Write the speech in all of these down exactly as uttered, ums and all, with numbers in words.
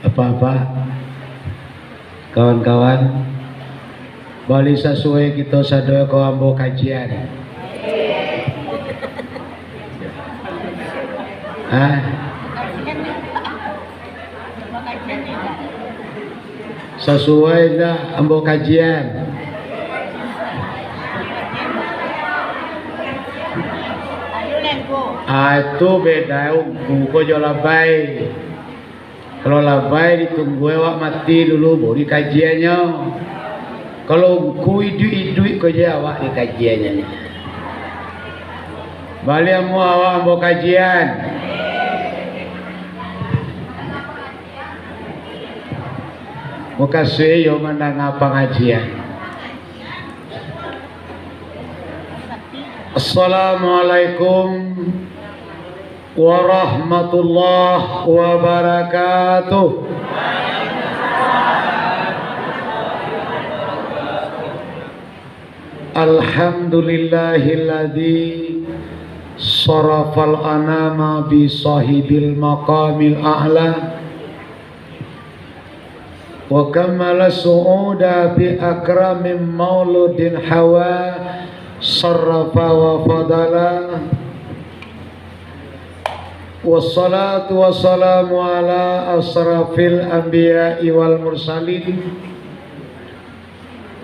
Apak-apak, kawan-kawan, bali sasuai kito sadonyo ko ambo kajian. Hah? Sasuai ndak ambo kajian? Ah, itu beda ungku ko jo labai. Kalau labai ditunggu awak mati dulu, baru dikajiannyo. Kalau ungku iduik-iduik ko je awak dikajiannyo. Baliak ambo awak ambo kajian. Mukasuik yo mandanga pangajian. Assalamualaikum warahmatullahi wabarakatuh. Alhamdulillahilladzi sarafal anama bi sahibil maqamil a'la, wa kammala su'uda bi akramin mauludin hawa sarrafa wa fadala. Wassalatu wassalamu ala asrafil anbiya'i wal mursalin,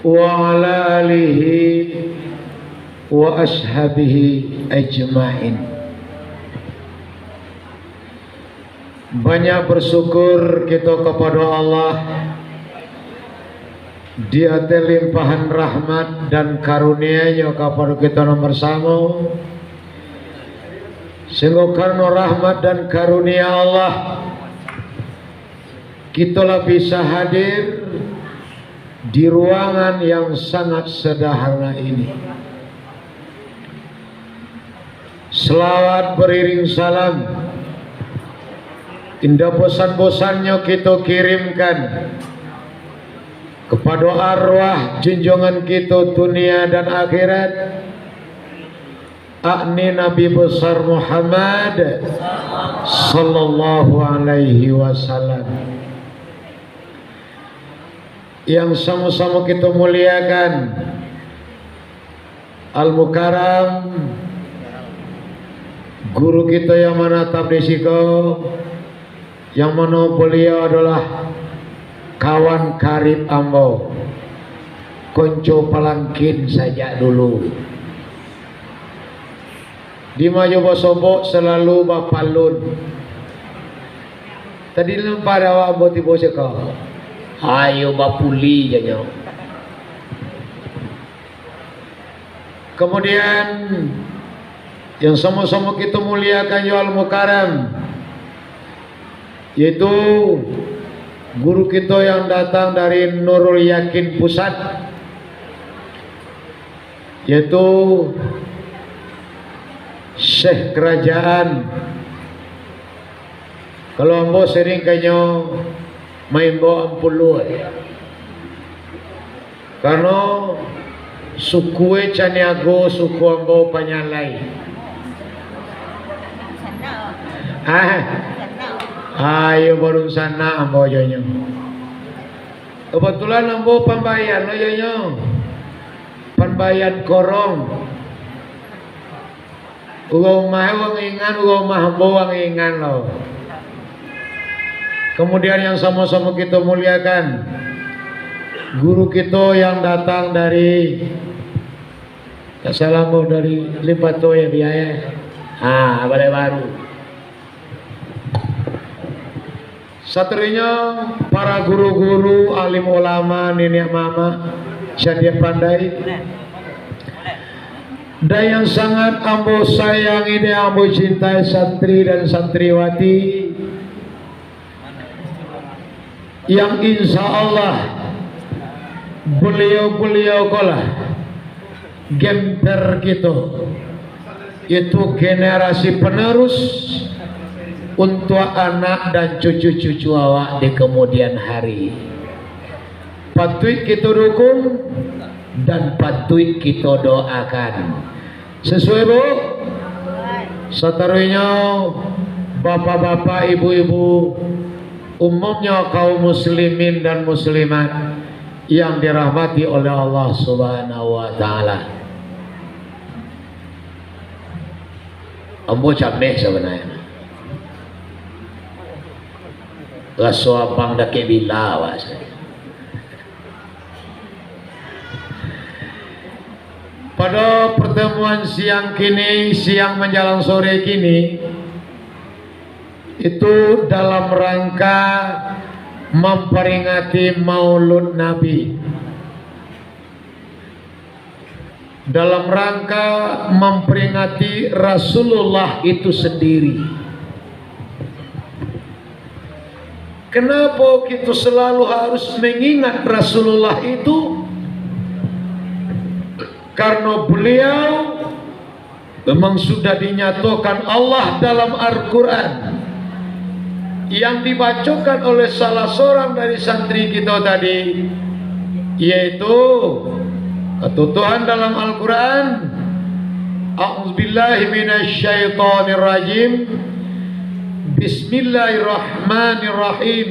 wa ala alihi wa ashabihi ajmain. Banyak bersyukur kito kapado Allah di ateh limpahan rahmat dan karunia-Nyo kapado kito nan basamo, sahinggo karano rahmat dan karunia Allah, kito lah bisa hadir di ruangan yang sangat sederhana ini. Salawat beriring salam indak bosan-bosannyo kito kirimkan kapado arwah junjungan kito dunia dan akhirat, yakni Nabi Besar Muhammad sallallahu alaihi wasallam. Yang samo-samo kito muliakan, Al-Mukarram, guru kito yang manatap di siko, yang mano baliau adolah kawan karib ambo, konco palangkin sajak dulu. Dima jo basobok salalu bapalun. Tadi nampak dek awak ambo tibo siko. Ayo bapuli janyo. Kamudian, yang samo-samo kito muliakan jo Al-Mukarram, yaitu guru kito yang datang dari Nurul Yakin Pusat, yaitu Syekh Kerajaan. Kalau ambo sering kanyo maimbau ampuluah. Karano suku e Caniago, suku ambo Panyalai. Ah, ayo barunsanak ambo jo nyo. Kebetulan ambo pambayan lo jo nyo. Pambayan korong. Urang rumah urang ingan, urang rumah ambo urang ingan lo. Kamudian yang samo-samo kito muliakan, guru kito yang datang dari, tak salah ambo dari Limpato ya, Bia, ya. Ha, Balai Baru. Sataruihnyo, para guru-guru, alim ulama, niniak mamak, cadiak pandai, dan yang sangat ambo sayangi dan ambo cintai, santri dan santriwati, yang insya Allah baliau-baliau ko lah genter kito, yaitu generasi penerus untuak anak dan cucu-cucu awak di kamudian hari. Patuik kito dukung dan patuik kito doakan. Sasuai, Bu? Sataruihnyo, bapak-bapak, ibu-ibu, Umumnyo kaum muslimin dan muslimat yang dirahmati oleh Allah Subhanahu wa Ta'ala. Ambo cameh sabananyo. Raso abang dakek bila awak sajo. Pada pertemuan siang kini, siang menjelang sore kini, itu dalam rangka memperingati Maulud Nabi, dalam rangka memperingati Rasulullah itu sendiri. Kenapa kita selalu harus mengingat Rasulullah itu? Karena beliau memang sudah dinyatakan Allah dalam Al-Quran, yang dibacakan oleh salah seorang dari santri kita tadi, yaitu kata Tuhan dalam Al-Quran, "A'udzubillahi minasyaitonirrajim. Bismillahirrahmanirrahim.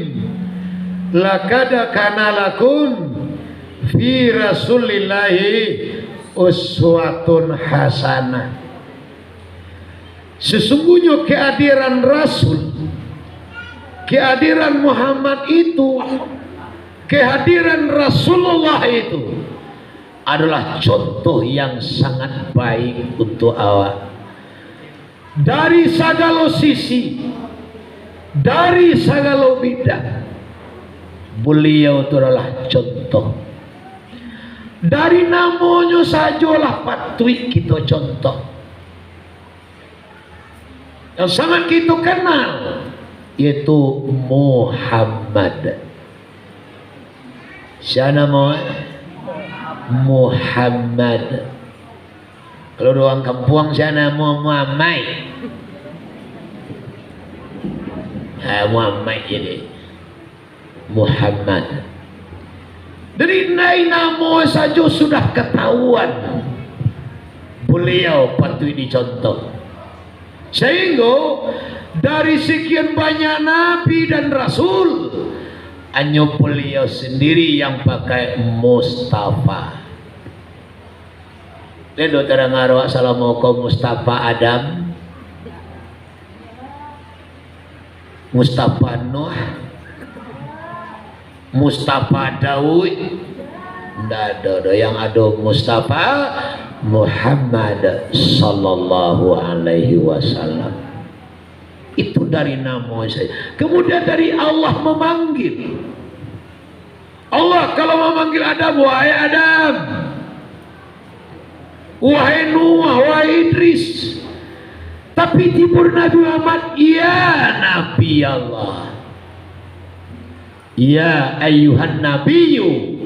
Laqad kana lakum fi Rasulillahi uswatun hasanah." Sesungguhnya kehadiran Rasul, kehadiran Muhammad itu, kehadiran Rasulullah itu adalah contoh yang sangat baik untuk awak. Dari sagalo sisi, dari sagalo bidang, beliau tu adalah contoh. Dari namonyo sajolah patuik kito contoh. Yang sangat kito kenal, yaitu Muhammad. Sia namo? Muhammad. Kalau di urang kampuang, sia namo? Muhammad. Ah, Muhammad jadi. Muhammad. Dari nai namo sajo sudah katahuan, beliau patuik dicontoh. Sahinggo dari sekian banyak nabi dan rasul, hanyo beliau sendiri yang pakai Mustafa. Lai doh tadanga awak salamo ko Mustafa Adam, Mustafa Nuh, Mustafa Daud? Ndak ado doh. Yang ado Mustafa Muhammad sallallahu alaihi wasallam. Itu dari namo sajo. Kemudian dari Allah memanggil. Allah kalau memanggil Adam, "Wahai Adam, wahai Nuh, wahai Idris." Tapi tibo Nabi Muhammad, "Ya Nabi Allah, ya ayyuhan nabiyyu,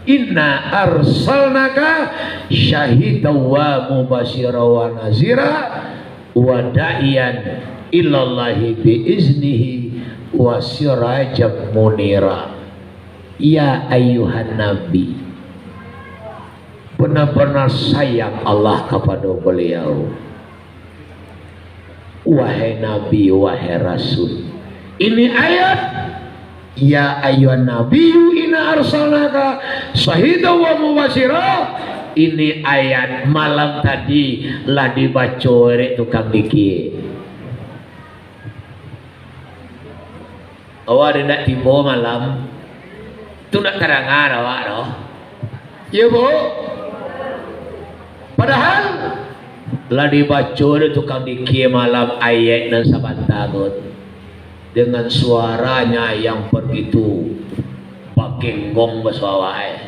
inna arsalnaka syahidan wa mubasyiran wa nazira, wa da'iyan ilallahi bi iznihi, wa sirajan munira." Ya ayyuhan nabi, benar-benar sayang Allah kapado beliau. Wahai nabi, wahai rasul. Ini ayat, "Ya ayyuhan nabiyyu inna arsalnaka syahidan wa mubasyiran." Ini ayat malam tadi lah dibaco dek tukang dikie. Awak ado ndak tibo malam, tu ndak tadanga awak doh. Iyo, Bu? Padahal lah dibaco dek tukang dikie malam ayat nan sabanta tu, dengan suaranya yang begitu bagenggong basuara, eh.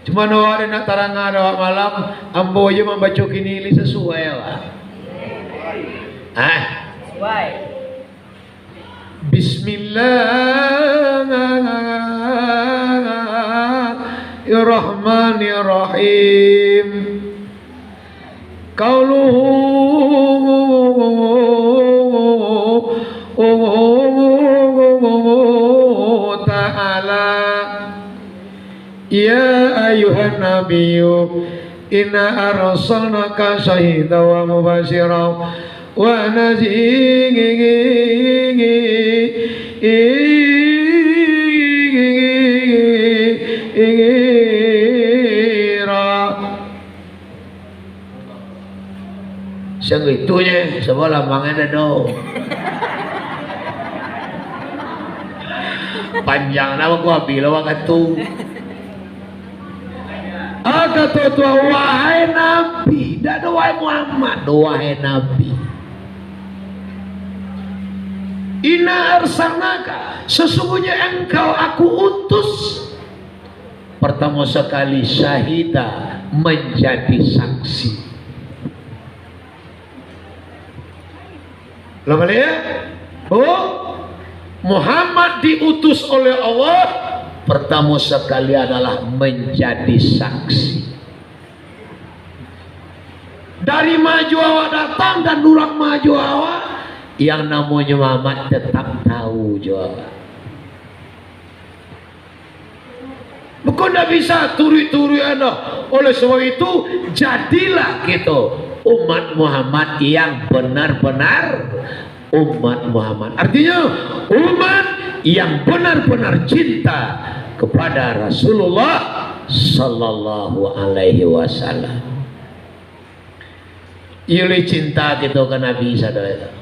Cuman awak ado ndak tadanga awak malam, ambo je mambaco kini lai sasuai awak. Ah? Sasuai. Bismillahirrahmanirrahim. Qauluhu ta'ala, "Ya ayyuhan nabiyyu, inna arsalnaka syahidan wa mubasyiran Wa nazira. Sangguik tu je, sabab lamangan ado. Panjang nama ku habis lah wakatu. Ah, kato Tuhan, wahai Nabi, dak ado wahai Muhammad, doh, wahai Nabi. Inna arsalnaka, sesungguhnya engkau aku utus. Pertama sekali syahida, menjadi saksi. Ulang balik ya. Oh, Muhammad diutus oleh Allah, pertama sekali adalah menjadi saksi. Dari ma jo awak datang dan urang ma jo awak, yang namonyo Muhammad tetap tahu jo awak. Bukan ndak bisa turuik-turuikan doh. Oleh sebab itu, jadilah kito umat Muhammad yang benar-benar umat Muhammad. Artinya, umat yang benar-benar cinta kepada Rasulullah sallallahu alaihi wasallam. Iyo lai cinta kito ka Nabi sadonyo.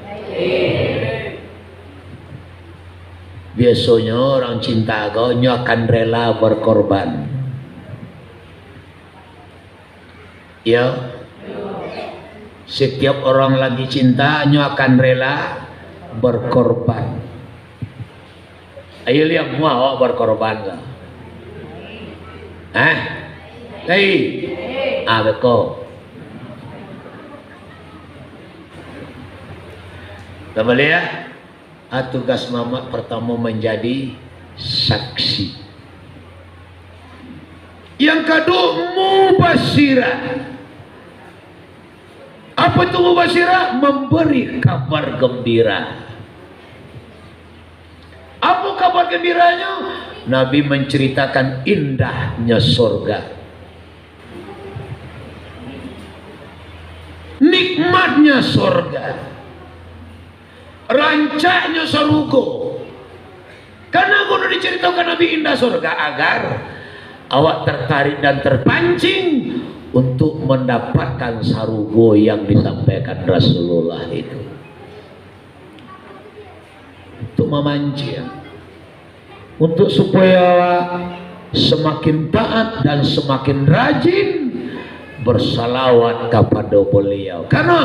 Biasonyo urang cinta ko, nyo akan rela berkorban. Iyo. Setiap orang lagi cinta, nyo akan rela berkorban. Ayo liak mua awak berkorban ka? Hah? Lai? Ah, beko. Tambah liak. Ah, tugas Muhammad pertama menjadi saksi. Yang kedua, mubasyirah. Apa itu mubasyirah? Memberi kabar gembira. Apa kabar gembiranya? Nabi menceritakan indahnya sorga, nikmatnya sorga, rancaknyo sarugo. Karena kudu diceritakan Nabi indah sorga, agar awak tertarik dan terpancing untuk mendapatkan sarugo yang disampaikan Rasulullah itu. Untuk memancing, untuk supaya awak semakin taat dan semakin rajin bersalawat kepada beliau. Karena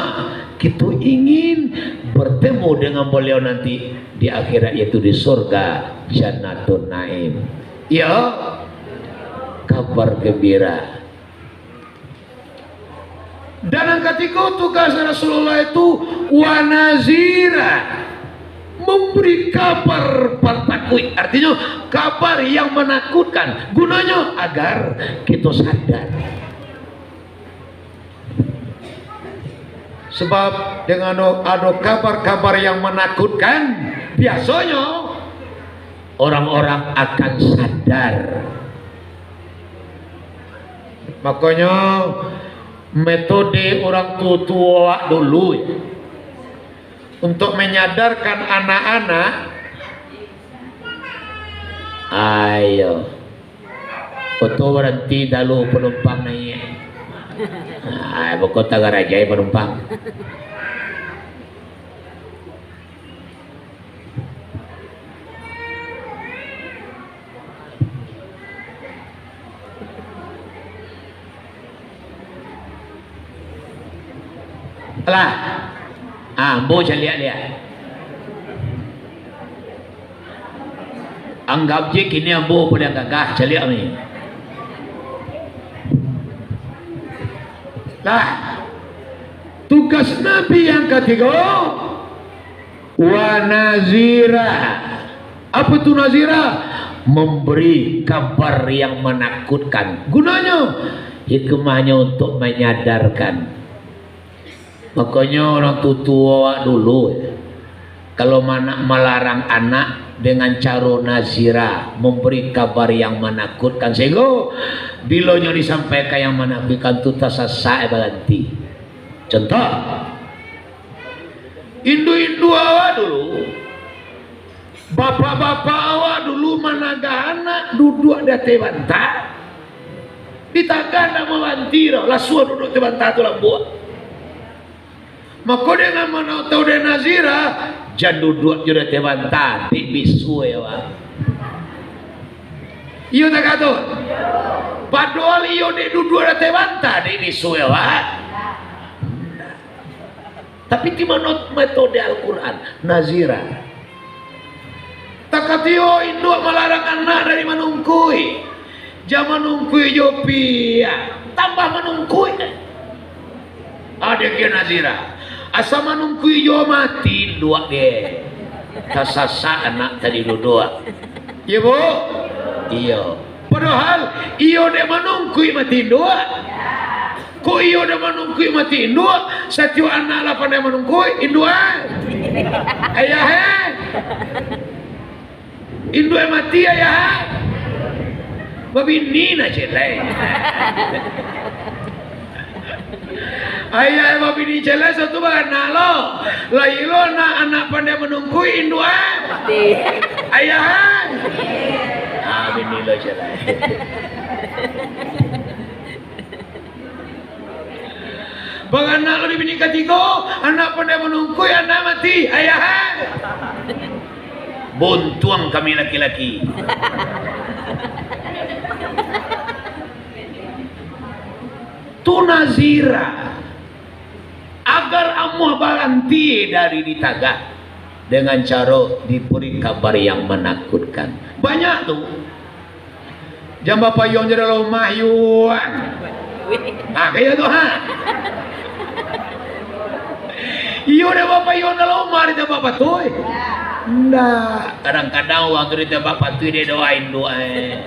kita ingin bertemu dengan beliau nanti di akhirat, yaitu di surga Jannatun Naim. Ya, kabar gembira. Dan yang ketiga, tugas Rasulullah itu wanazira, memberi kabar partakuik, artinya kabar yang menakutkan. Gunanya agar kita sadar. Sebab dengan ado kabar-kabar yang menakutkan, biasanya orang-orang akan sadar. Makanya, metode orang tuo-tuo awak dulu, ya, untuk menyadarkan anak-anak, ayo, oto baranti, lalu panumpang naiak. Ai, bako tagarajai panumpang. Alah. Ah, ambo caliak liak. Anggap je kini ambo paliang gagah, caliak ni. Lah, tugas Nabi yang katigo, wa nazira. Apa tu nazira? Memberi kabar yang menakutkan. Gunanya, hikmahnyo untuk menyadarkan. Makonyo, orang tuo-tuo awak dulu, kalau ma-, nak malarang anak dengan caro nazira, memberi kabar yang menakutkan, sehingga bilo nyo disampaikan yang menakutkan tu, tasasak baranti. Contoh, Induak-induak awak dulu, bapak-bapak awak dulu managah anak duduak di ateh banta, ditagah ndak mabanti doh, lasuah duduak ateh banta tu lambuak. Mako, dek nan ma tau dek Nazira, jan duduak jo di ateh banta, dek bisuak awak. Iyo takah tu? Padohal iyo dek duduak di ateh banta, dek bisuak awak. Tapi di mano metode Al-Quran? Nazira. Takatio induak malarang anak dari manungkuik. Jan manungkuik jo piak. Tambah manungkuik. Ado ge Nazira. Asa manungkuik jo mati induak ge. Tasasak anak tadi duduak. Iyo, Bu? Iyo. Padohal, iyo dek manungkuik mati induak. Kok iyo dek manungkuik mati induak, satiok anak lah pandai manungkuik, induak ai. Ayah ai. Induak ai mati, ayah ai. Babini nah celai. Ayah babini celai satu baranak lo. Lai lo anak, anak pandai manungkuik induak ai. Mati. Ayah ai. Ah, bini lo celai. Baranak lo di bini katigo, anak pandai manungkuik, anak mati. Ayah ai. Buntuang kami laki-laki. Tu Nazira, agar amuah baranti dari ditagah dengan caro diberi kabar yang manakutkan. Banyak tu. Jan bapayuang jo dalam rumah, yuang. Ha, kayak tu, ha. Iyo dah bapayuang dalam rumah ditembak patuih. Ndak. Kadang-kadang urang tu ditembak patuih, dia doain doa, eh.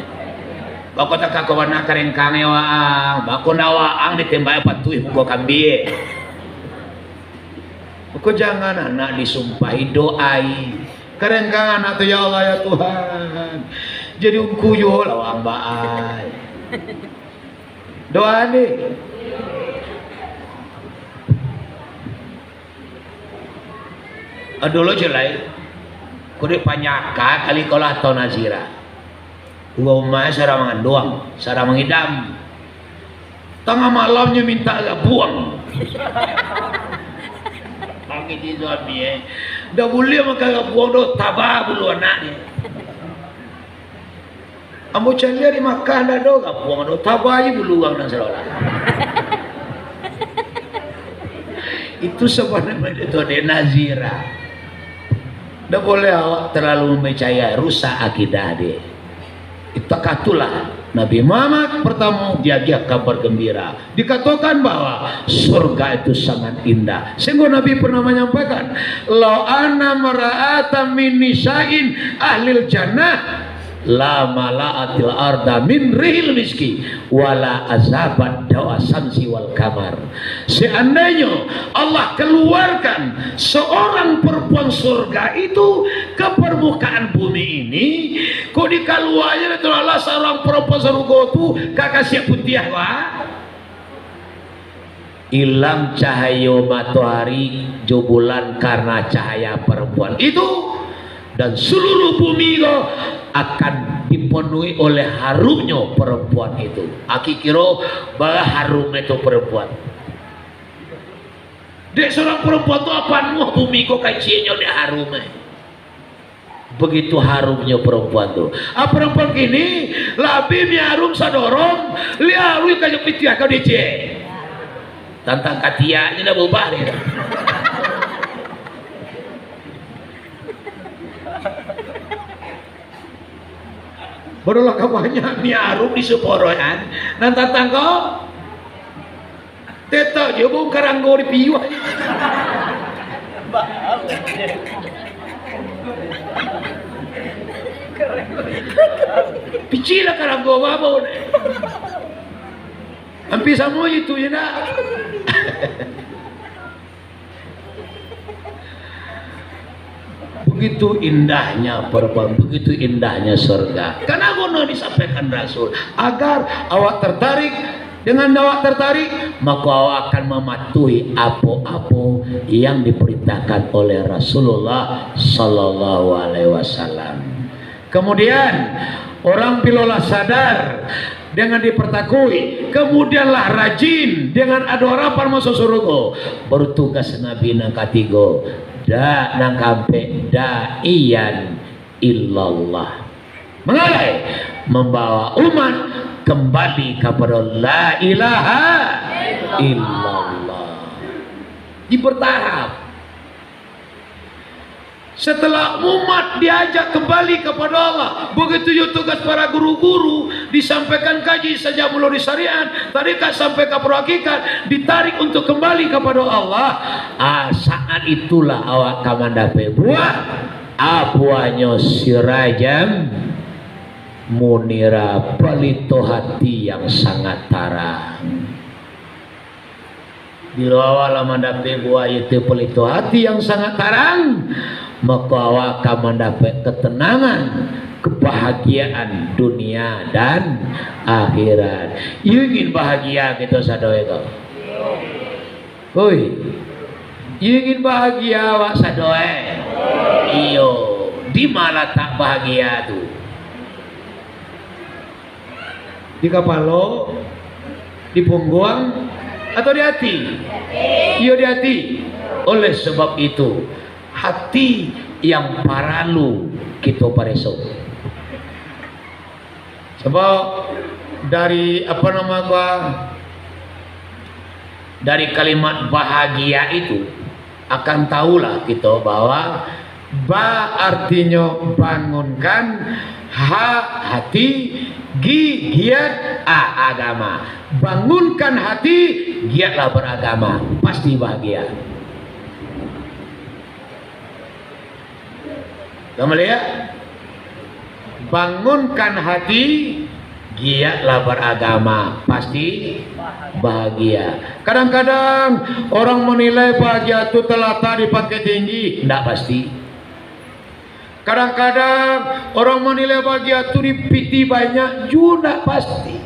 Bako takah ko bana karengkang yo waang, bako ndak waang ditembak patuih muko kambie. Mako jangan anak disumpahi, doai. Karengkang anak tu, ya Allah, ya Tuhan. Jadi ungku juo lah waang baai. Doa ni. Ado lo celai. Kudik panyakah kali ko lah atau Nazira. Urang rumah sadang manganduang, sadang mangidam. Tangah malam nyo mintak gabuang. Pagi di suami, eh. Ndak buliah makan gabuang doh, taba bulu anak nyo. Ambo caliak di Makkah ndak ado gabuang doh, taba aja bulu urang nan salah. Itu sabananyo tu dek Nazira. Ndak boleh awak terlalu mempercayai, rusak akidah dek. Takah itulah Nabi Muhammad pertama diagiah kabar gembira. Dikatakan bahwa surga itu sangat indah. Sehingga Nabi pernah menyampaikan, "Lau anna mar'atan min nisa'in ahlil jannah, la mala'atil arda min rihil miski, wala azabat dawa samsi wal kamar." Seandainya Allah keluarkan seorang perempuan surga itu ke permukaan bumi ini, kok dikaluarnya dari Allah seorang perempuan surga tu, kakak siap putiah, wah. Ilang cahayo matoari jo bulan karena cahaya perempuan itu, dan seluruh bumi ko akan dipenuhi oleh harumnyo perempuan itu. Aki kiro, bara harum itu perempuan. Dek seorang perempuan tu, panuah bumi ko kacinyo dek harum, eh. Begitu harumnyo perempuan tu. Ah, perempuan kini, labiah mi harum sadorong, liau ka jo pitiah kau dicek. Tantang katiaknyo dah berubah dia. Barulah ka banyak mi harum di Sumoroan. Nan tantang ko, tetok je bau karanggo di piuah. Picik lah karanggo babo. Hampir samo itu je nak. Begitu indahnya perempuan, begitu indahnya surga. Karena guna disampaikan Rasul, agar awak tertarik Dengan awak tertarik, maka awak akan mematuhi apo-apo yang diperintahkan oleh Rasulullah sallallahu alaihi wasallam. Kemudian, orang bilolah sadar dengan dipertakui, kemudianlah rajin dengan ado harapan masuk surga. Baru tugas Nabi nan katigo, da-, nan kaampek, da'iyan ilallah. Mangalai? Mambawa umat kembali kepada la ilaha illallah. Di bertahap. Setelah umat diajak kembali kepada Allah, begitu juga tugas para guru-guru, disampaikan kaji sajak mulo di syariat, tarekat sampai ka hakikat, ditarik untuk kembali kepada Allah. Ah, saat itulah awak ka mandapek buah, ah, buahnyo sirajan munira, pelito hati yang sangat tarang. Bilo awak lah mandapek buah itu, pelito hati yang sangat tarang, maka awak akan mandapek ketenangan, kebahagiaan dunia dan akhirat. Iyo ingin bahagia kito sadonyo ko? Oi, iyo ingin bahagia awak sadonyo? Iyo, di ma latak bahagia tu? Di kapalo, di pungguang, atau di ati? Iyo, di ati. Oleh sebab itu, hati yang paralu kito pareso. Sebab dari, apa nama gua, dari kalimat bahagia itu, akan tahulah kito bahwa ba artinyo bangunkan, ha hati, gi giat a agama. Bangunkan hati, giatlah beragama, pasti bahagia. Kamu lihat? Bangunkan hati, giatlah beragama, pasti bahagia. Kadang-kadang orang menilai bahagia tu terletak di pangkek tinggi, ndak pasti. Kadang-kadang orang menilai bahagia tu di piti banyak, ju ndak pasti.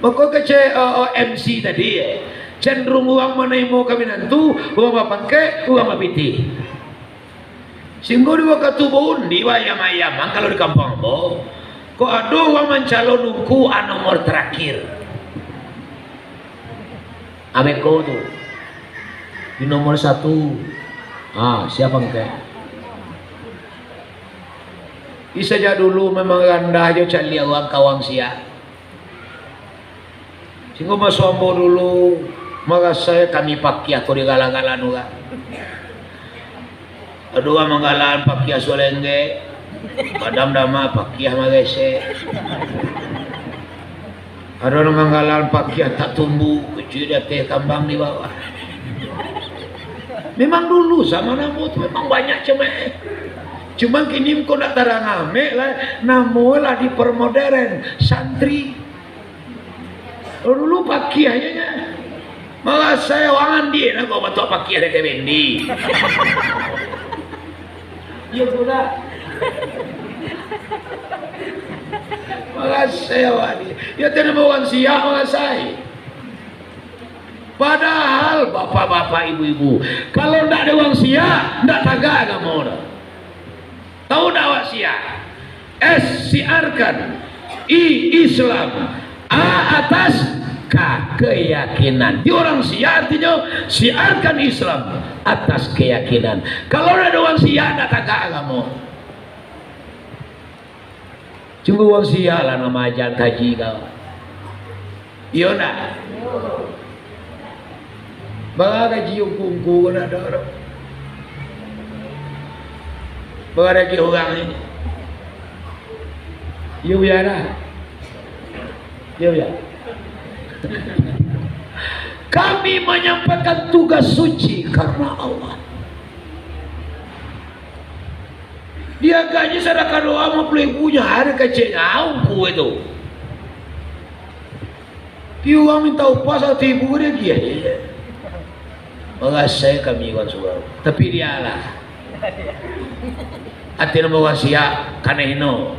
Mako kecek, eh, eh, M C tadi, eh, cenderung urang manarimo kawinan tu, urang bapangkek, urang bapiti. Singgo di wakatu baundi, baayam-ayaman kalau di kampuang ambo, kok ado urang mancalon ungku a nomor terakhir. Abeko tu di nomor satu. Ah, siapa engke? Ih, sajak dulu memang randah jo caliak urang ka urang siak. Singgo maso ambo dulu, marasai kami pakiah ko digala-gala urang. Ado urang manggalaan pakiah Sulenggek, Padang Dama pakiah Maresek. Ado nan manggalaan pakiah tak tumbuh, kucuik di ateh, kambang di bawah. Memang dulu zaman ambo tu memang banyak cemek. Cuma kini ko ndak tarang amek lah, namo lah dipermoderen, santri. Dulu pakiah je nyo. Marasai urang andiak nak kau bantuak pakiah dari K B N D. Iyo tu lah. Marasai urang andiak. Iyo tu namo urang siak marasai. Padahal bapak-bapak, ibu-ibu, kalau ndak ado urang siak, ndak tagak agamo tu. Tahu ndak awak siak? S, siarkan. I, Islam. A, atas. K, keyakinan. Di urang siak artinyo siarkan Islam atas keyakinan. Kalau ndak ado urang siak, ndak tagak agamo. Cuma urang siak lah nan maaja kaji kau. Iyo ndak? Bara gaji ungku-ungku ko ndak ado doh. Bara gaji urang ni. Iyo, bialah. Iyo, bialah. Kami manyampaikan tugas suci karena Allah. Dia gaji sadakah doa limo puluah ribu nyo hari keceknyo, ungku itu. Pi urang minta upah saratuih ribu, dia agiah je. Marasai kami urang surau. Tapi dia lah. Ati namo urang siak, kanai hino.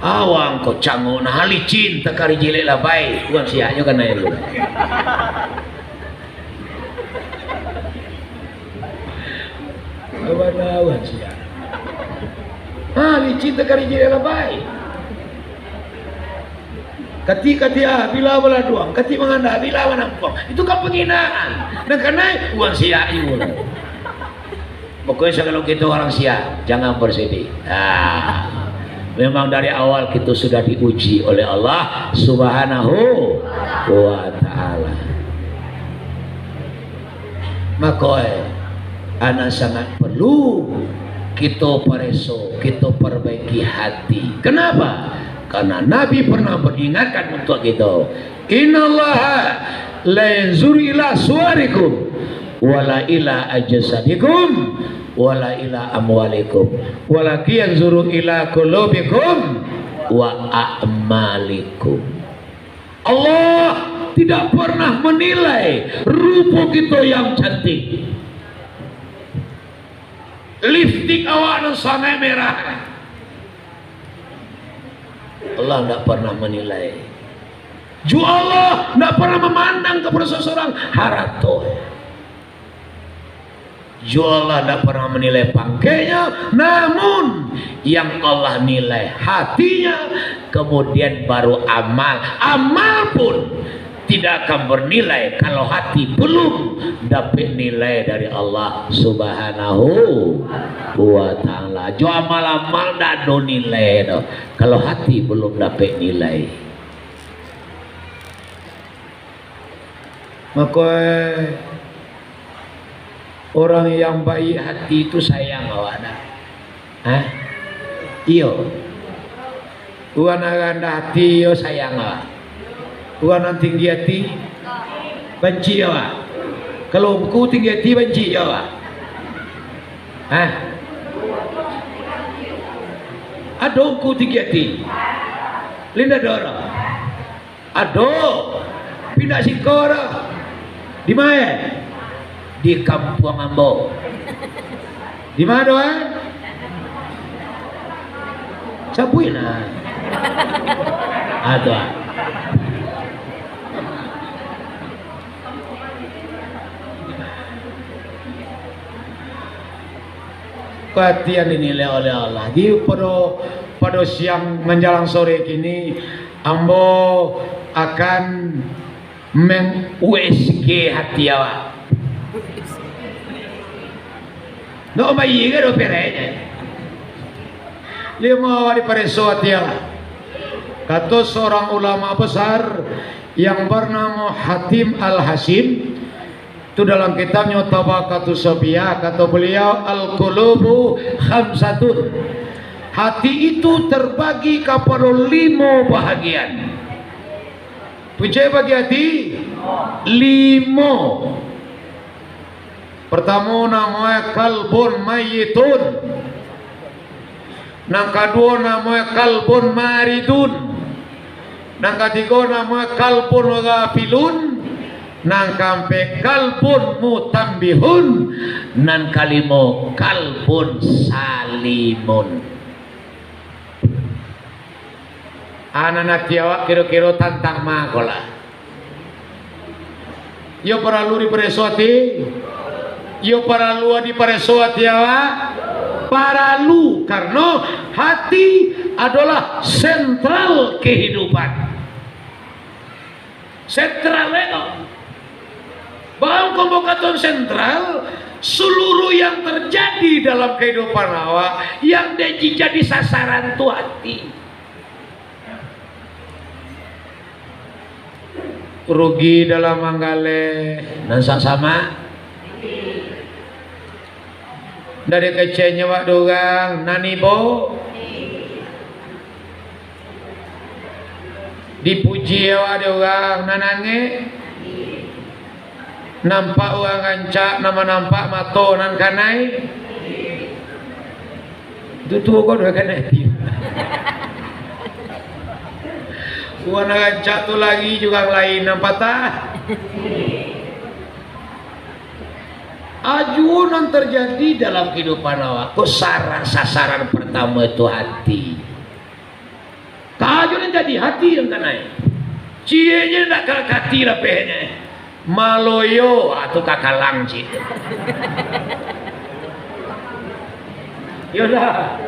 Awak ko cangok nah, licin takari jilek labai. Urang siak jo kanai tu. Abana urang siak. Ha, licin takari jilek labai. Katik-katik ah, bila baladuang, katik mangandak, bila manampuang. Itu kan panghinaan. Nan kanai, urang siak juo. Pokoknya, kalau kita orang siak, jangan bersedih. Ah, memang dari awal kita sudah diuji oleh Allah Subhanahu wa Ta'ala. Mako, eh, anak sangat perlu kita pareso, kita perbaiki hati. Kenapa? Karena Nabi pernah mengingatkan untuk kita, "Innallaha la yanzuru ila suwarikum, wala ila ajsadikum, wala ila amwalikum, walakin yanzuru ila qulubikum wa a'malikum." Allah tidak pernah menilai rupo kito yang cantik. Lipstik awak nan sangaik merah, Allah ndak pernah menilai. Juo Allah ndak pernah memandang kepada seseorang harato. Juo Allah ndak pernah menilai pangkeknya, namun yang Allah nilai hatinya, kemudian baru amal. Amal pun tidak akan bernilai kalau hati belum dapek nilai dari Allah Subhanahu wa Ta'ala. Jo amal-amal ndak ado nilai doh, kalau hati belum dapek nilai. Mako, urang yang baik hati tu sayang awak ndak? Hah? Iyo. Urang nan randah hati, iyo, sayang awak. Urang nan tinggi hati, banci awak. Kalau ungku tinggi hati, banci jo awak. Hah? Ado ungku tinggi hati? Lai ndak ado doh. Ado, pindah siko doh. Di ma? Di kampuang ambo. Di ma tu, eh? Sabuik nah. Ado. Hati yang dinilai oleh Allah. Jadi, pado, pado siang manjalang sore kini, ambo akan meng-U S G hati awak. Ndak bayia ka doh pereknyo. Limo awak dipareso hati awak. Kato seorang ulama besar yang bernamo Hatim Al-Hasyim, tu dalam kitabnyo Tabaqatus Sofiyah, kato beliau, "Al-qulubu khamsatun." Hati itu terbagi kapado limo bahagian. Punco bagi hati? Limo. Partamo namonyo kalbun mayyitun. Nan kaduo namonyo kalbun maridun. Nan katigo namonyo kalbun ghafilun. Nan kaampek kalbun mutambihun. Nan kalimo kalbun salimun. Anak hati awak kiro-kiro tantang ma ko lah? Iyo paralu dipareso hati? Iyo paralu dipareso hati awak? Paralu, karano hati adolah sentral kehidupan. Sentral eno. Bang, kok mau katon sentral, seluruh yang terjadi dalam kehidupan awak, yang jadi, jadi sasaran tu hati. Rugi dalam manggaleh, nan sak sama. Dari keceknyo awak dek urang, nan ibo. Dipuji awak dek urang, nan angek. Nampak urang rancak, nan manampak mato nan kanai. Itu tuo ko doh kanai ati. Urang nan rancak tu lari jo urang lain nan patah. Ajo nan terjadi dalam kehidupan awak ko, sara-, sasaran pertamo itu hati. Ajo nan jadi hati nan kanai. Ciek je ndak ka hati lapehnyo. Maloyo, ah, tu ka kalang ciek. Yo lah.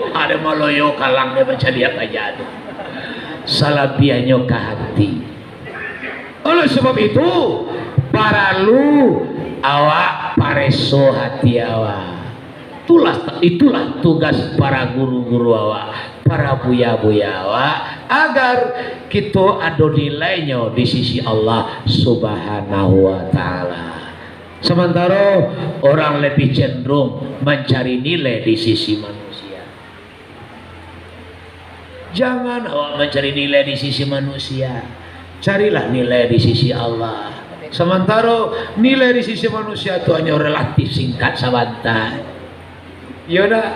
Ado maloyo kalang dia bancaliak aja tu. Salabiahnyo ka hati. Oleh sebab itu, paralu awak pareso hati awak. Itulah, itulah tugas para guru-guru awak, para buya-buya awak, agar kito ado nilainyo di sisi Allah Subhanahu wa Ta'ala. Samantaro orang lebih cenderung mancari nilai di sisi manusia. Jangan awak mancari nilai di sisi manusia. Carilah nilai di sisi Allah. Samantaro nilai di sisi manusia tu hanyo relatif singkat sabanta. Iyo ndak?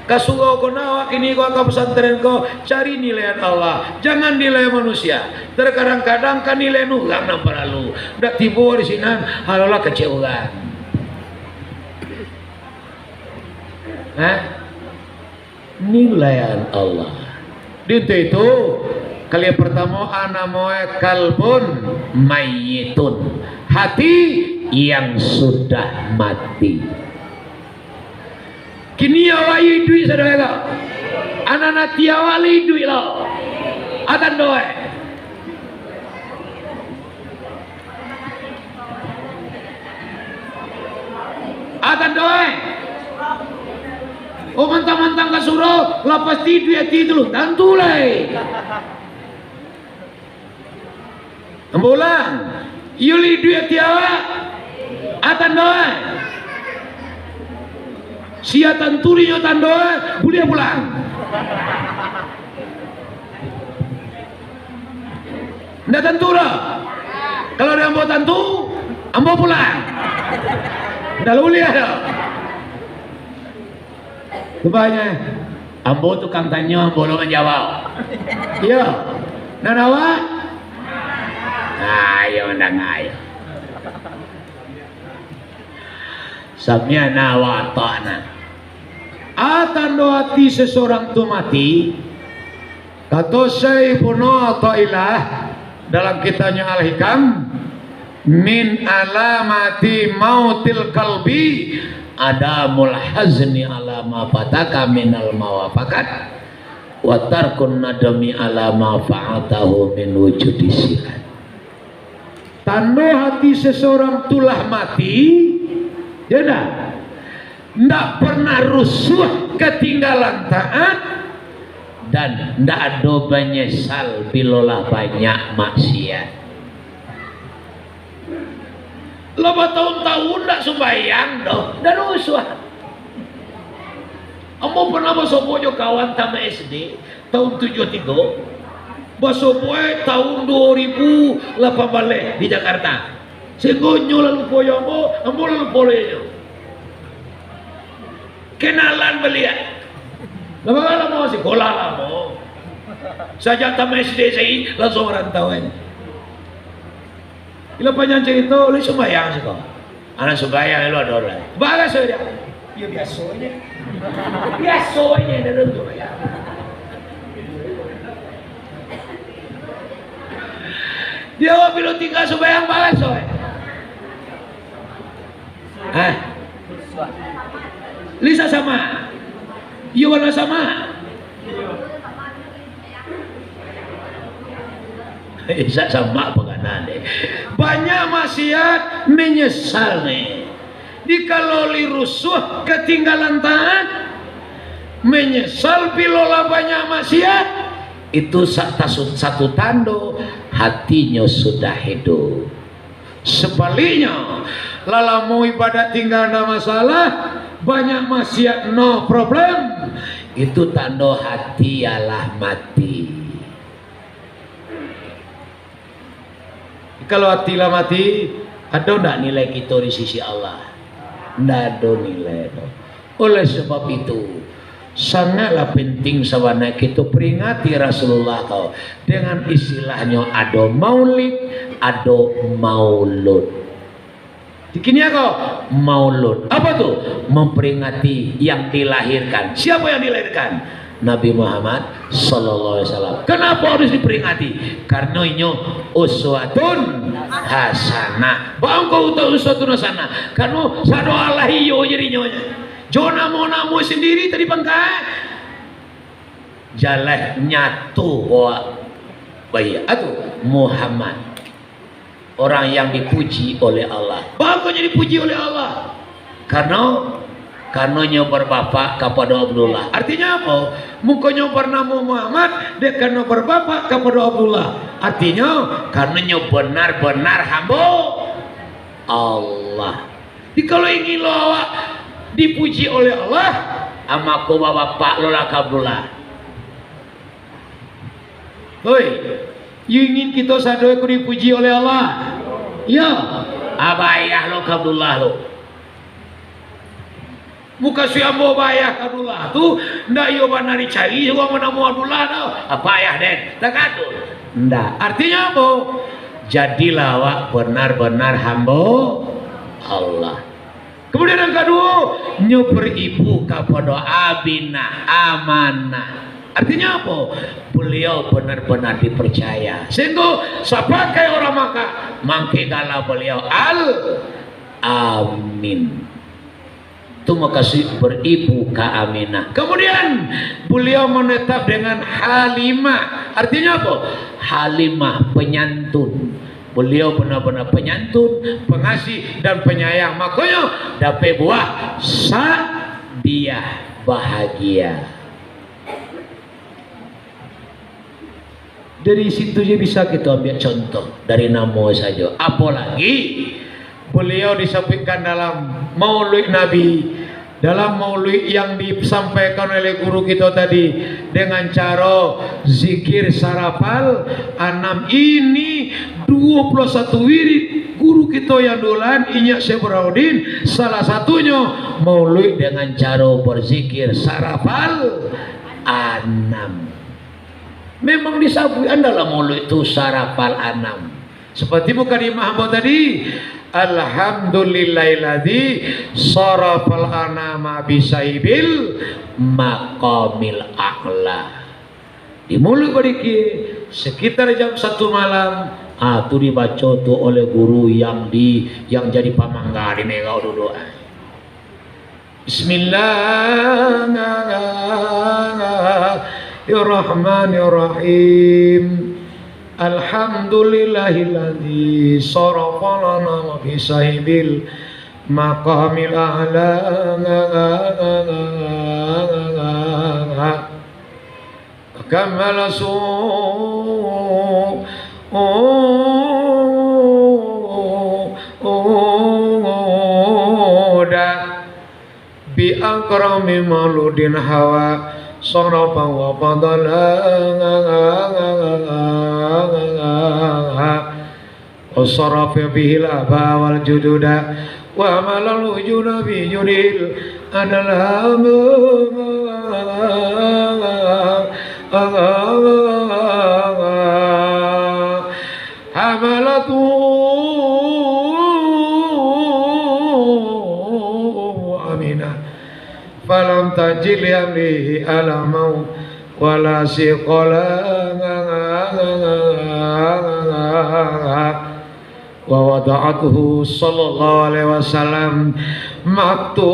Ka surau ko ndak, awak kini ko ka pesantren ko, cari nilaian Allah. Jangan nilai manusia. Terkadang-kadang kan nilai urang nan paralu. Ndak tibo di sinan, halolah kecek urang. Hah? Nilaian Allah. Di itu, kalian pertama, anamoe kalbun mayitun, hati yang sudah mati. Kini awak iduik sadonyo ko. Anak-anak ti awak lai iduik lo. Atan doh, eh. Atan doh, eh. Oh, mantang-mantang ka surau, lah pasti iduik ati tu lo. Tantu lai. Ambo ulang, iyo lai iduik ati awak? Atan doh, eh. Sia tantu inyo tando, eh, buliah pulang. Ndak tantu doh. Kalau dek ambo tantu, ambo pulang. Ndak buliah doh. Rupanyo, ambo tukang tanyo, ambo lo manjawab. Iyo. Nan awak? Ayo, mandanga, ayo. Sami'na wa ata'na. A tando ati seseorang tu mati, kato Syekh Ibnu Athaillah dalam kitabnyo Al-Hikam, "Min alamati mautil kalbi adamul hazni ala ma fataka minal mawafakat, wa tarkun nadami ala ma fa'atahu min wujudi silat." Tando hati seseorang tu lah mati, yo ndak? Ndak pernah rusuah katinggalan taat, dan ndak ado banyesal bilo lah banyak maksiat. Lah batahun-tahun ndak sumbayang doh, ndak rusuah. Ambo pernah basobok jo kawan tamat S D, tahun tujuah tigo, basobok, eh, tahun duo ribu lapan baleh di Jakarta. Sahinggo nyo lah lupo jo ambo, ambo lah lupo lo jo nyo. Kenalan baliak. Lah bara lamo sikolah lamo. Sajak tamat S D sajo langsuang marantau, eh. Ilo panjang carito, lai sumbayang siko. Anak sumbayang ilo ado lai. Bara sumbayang? Yo biaso se. Biaso se, ndak ado sumbayang. Di awak bilo tingga sumbayang bara se. Hah? Lai sasamak? Iyo, bara sasamak. Isak samak pangana deh. Banyak maksiat, menyesal nih. Dikalo lai rusuah, katinggalan taat, menyesal bilo lah banyak maksiat, itu sa-, tasu-, satu tando hatinyo sudah hidup. Sabaliknyo, lah lamo ibadat tingga ndak masalah, banyak maksiat no problem, itu tando hati alah mati. Kalau ati lah mati, ado ndak nilai kito di sisi Allah? Ndak ado nilai doh. Oleh sebab itu, sangatlah penting sabananyo kito peringati Rasulullah ko dengan istilahnyo ado maulid, ado maulud. Di kini ko maulud. Apa tu? Memperingati yang dilahirkan. Siapa yang dilahirkan? Nabi Muhammad sallallahu alaihi wasallam. Kenapa harus diperingati? Karena inyo uswatun hasanah. Bangko utak uswatun hasanah. Karena sado Allah iyo jadinyo. Jo namo-namo sendiri tadi pangka. Jalan nyato bawa bayar. Atu Muhammad. Orang yang dipuji oleh Allah. Bangkonyo dipuji oleh Allah? Karena, karena nyo berbapak kepada Abdullah. Artinya apa? Mukonyo bernamo Muhammad, dek karena berbapak kepada Abdullah. Artinya, karena nyo benar-benar hamba Allah. Jadi kalau ingin lo awak dipuji oleh Allah, ah, mako bapak lo lah ka Abdullah. Hoi, yo ingin kito sado ko dipuji oleh Allah? Yo. Ah, bayah lo ka Abdullah lo. Mukasuik ambo bayah ka Abdullah tu, ndak iyo bana dicari urang banamo Abdullah tu. Ah, payah den. Takatun. Ndak. Artinya apa? Jadilah awak benar-benar hamba Allah. Kemudian yang kedua, nyo beribu kapada Aminah, amanah. Artinya apa? Beliau benar-benar dipercaya. Sehingga sapakai orang Makkah mangkek gala beliau Al-Amin. Tu makasuik beribu ka Aminah. Kemudian beliau menetap dengan Halimah. Artinya apa? Halimah penyantun. Beliau benar-benar penyantun, pengasih, dan penyayang. Makanya dapat buah Sa'diyah, bahagia. Dari situ je bisa kita ambil contoh dari nama saja. Apalagi beliau disebutkan dalam Maulid Nabi, dalam maulid yang disampaikan oleh guru kita tadi dengan cara zikir sarafal anam ini, dua puluh satu wirid guru kita yang duluan, Inyiak Syekh Burhanuddin, salah satunya maulid dengan cara berzikir sarafal anam. Memang disabuikan dalam maulid tu sarafal anam. Seperti mukadimah ambo tadi, "Alhamdulillahilladzi sarafal anama bisahibil maqamil a'la." Di mulut badikir, sekitar jam satu malam, ah, tu dibaco tu oleh guru yang di, yang jadi pamangga di negau duduk. Bismillahirrahmanirrahim. Alhamdulillahilladzi sarafa lana wa fi sahibil maqamil a'la. Kamala su-, uda. Bi akrami mauludin hawa, sarafa wa fadala. Wa sarafa bihil aba wal jududa, wa malal wujuda bi judil adala. Hamalatu Aminah, falam tajid li amrihi alamau wala siqala. Wa wada'athu sallallahu alaihi wasallam maktu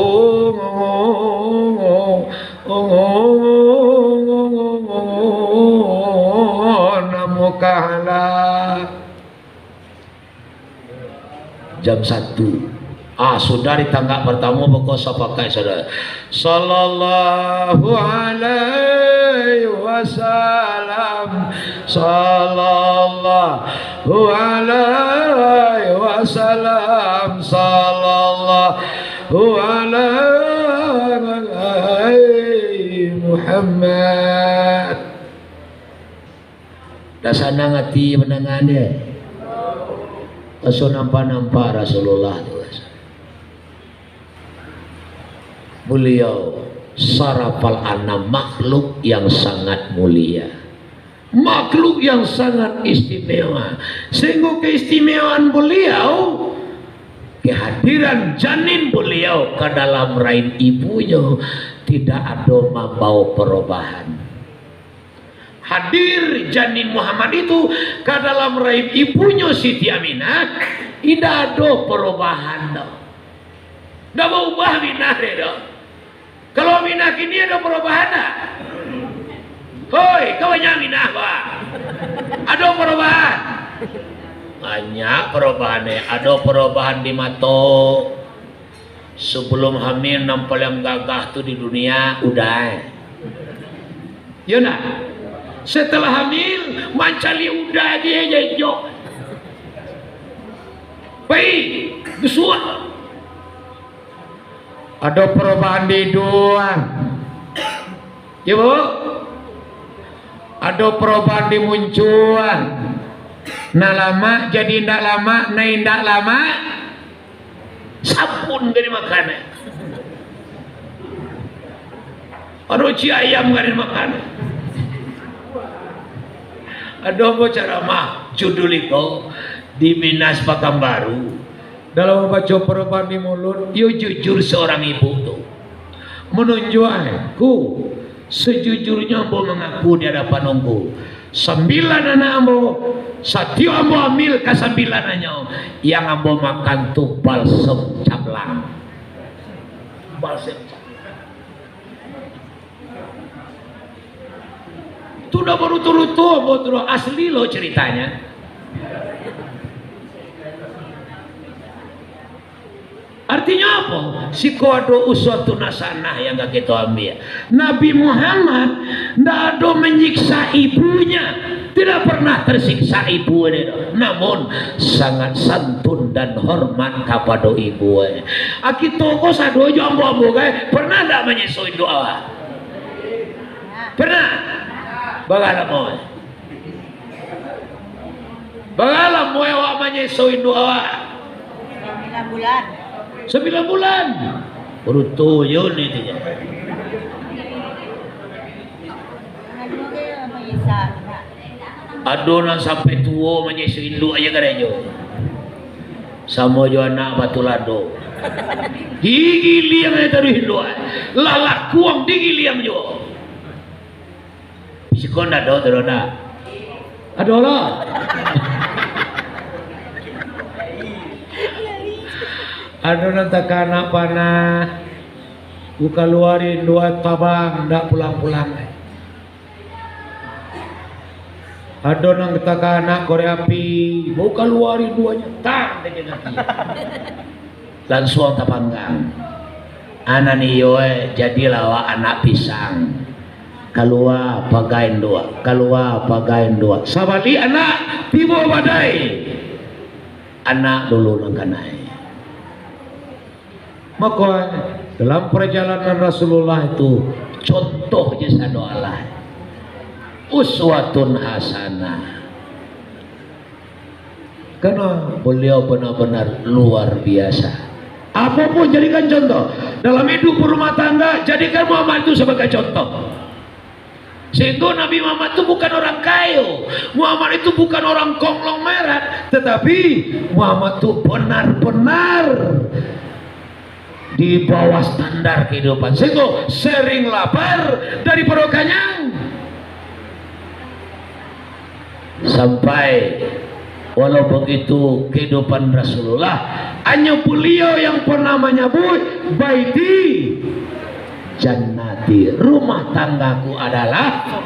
namu kahla. Jam satu. Ah, sudah di tanggak pertama, pokok sapakai sudah. Sallallahu alaihi wasallam. Sallallahu alaihi wasallam. Sallallahu alaihi Muhammad. Dah sanang ati mandanga dia. Rasul nampak-nampak Rasulullah tu. Beliau sarafal anam, makhluk yang sangat mulia. Makhluk yang sangat istimewa. Sehingga keistimewaan beliau Kehadiran janin beliau ka dalam rahim ibunyo tidak ado mambawa perubahan. Hadir janin Muhammad itu ka dalam rahim ibunyo Siti Aminah, indak ado perubahan doh. Ndak baubah Aminah deh doh. Kalau Aminah kini ado perubahan ndak? Hoi, ka banyak Aminah, bah. Ado perubahan? Banyak perubahan, eh. Ado perubahan di mato. Sebelum hamil, nan paliang gagah tu di dunia, udah, eh. Yo ndak? Setelah hamil, mancaliak udah aja, eh, jejok. Pai, busuak. Ado perubahan di iduang. Yo, Bu? Ado perubahan di muncuang. Nan lamak jadi indak lamak, nan indak lamak sabun ka dimakan. Ado ciek ayam ka dimakan. Ado ambo caramah judul iko di Minas Pakanbaru. Dalam mambaco perubahan di mulut, iyo jujur seorang ibu tu. Manunjuak, ku, sejujurnyo ambo mangaku di adapan ungku, sambilan anak ambo, satiok ambo ambil kasambilannyo, yang ambo makan tu balsem cablang. Balsem cablang. Tu dah barutu-rutu ambo tu, asli lo ceritanya. Artinyo apo? Siko ado uswatun hasanah yang ka kito ambiak. Nabi Muhammad ndak ado manyiksa ibunya. Tidak pernah tersiksa ibu dia tu. Namun, sangat santun dan hormat kapado ibu, eh. Ah, kito ko sado jo ambo-ambo, kan? Pernah ndak manyiso induak awak? Pernah? Bara lamo, eh? Bara lamo awak manyiso induak awak? Sambilan bulan. Sambilan bulan. Rutu yo ni tu. Ado nan sampai tuo manyiso induak aja karajo. Samo jo anak batulado. Digiliang aja taruih induak. Lah lakuang digiliang juo. Siko ndak ado, ado ndak? Ado lah. Ado nan takanak panah, ku kaluari induak tabang, ndak pulang-pulang. Ado nan takanak korek api, ku kaluari induaknyo, tang, dek api. Lansuang tapanggang. Anak ni yo, eh, jadilah awak anak pisang. Kalua pagai induak, kalua pagai induak. Sabalik anak, tibo badai. Anak dulu nan kanai. Mako, eh, dalam perjalanan Rasulullah itu, contoh je sado alah. Uswatun hasanah. Karena beliau benar-benar luar biasa. Apapun jadikan contoh. Dalam hidup berumah tangga, jadikan Muhammad itu sebagai contoh. Sehingga Nabi Muhammad itu bukan orang kayo. Muhammad itu bukan orang konglomerat. Tetapi Muhammad itu benar-benar di bawah standar kehidupan. Sehingga sering lapar daripada kanyang. Sampai, walau begitu kehidupan Rasulullah, hanya beliau yang pernah menyebut, "Baiti jannati, rumah tanggaku adalah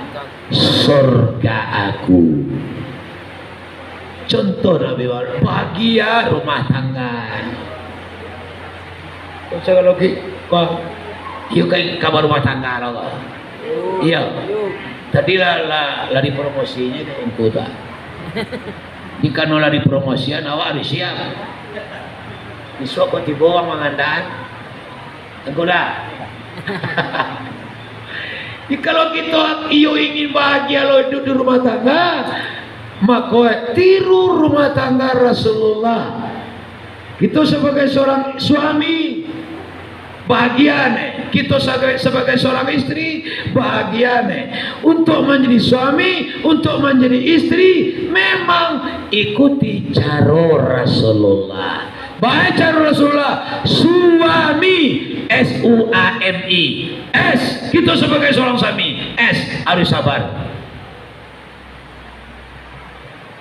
surga aku." Contoh Nabi Muhammad, bahagia rumah tangga. Macam kalau ki-, kau, you kan kabar rumah tangga lo kau. Iyo. Tadi lah, lah, lah dipromosinyo tu ungku tu. Dikano lah dipromosian, awak harus siap. Isuak kau tibo urang mangandaan. Tengku dah. Jadi, kalau kito iyo ingin bahagia lo hidup di rumah tangga, mako tiru rumah tangga Rasulullah. Kito sebagai seorang suami, bahagia ne. Kito sebagai, sebagai seorang istri, bahagia ne. Untuk menjadi suami, untuk menjadi istri, memang ikuti caro Rasulullah. Baca Rasulullah, suami, S U A M I. S, kita sebagai seorang suami, S, harus sabar.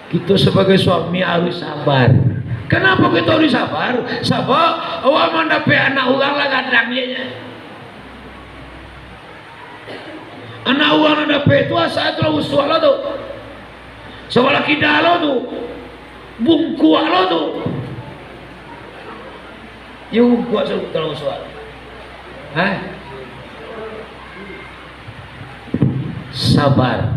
Kita sebagai suami harus sabar. Kenapa kita harus sabar? Sabab awak mandapek anak urang lah gadang je. Anak urang nan dapek tu asa tu lah usuak lo tu. Sabalah kida lo tu. Bungkuak lo tu. Yo bungkuak tu kalau usuak. Hah? Sabar.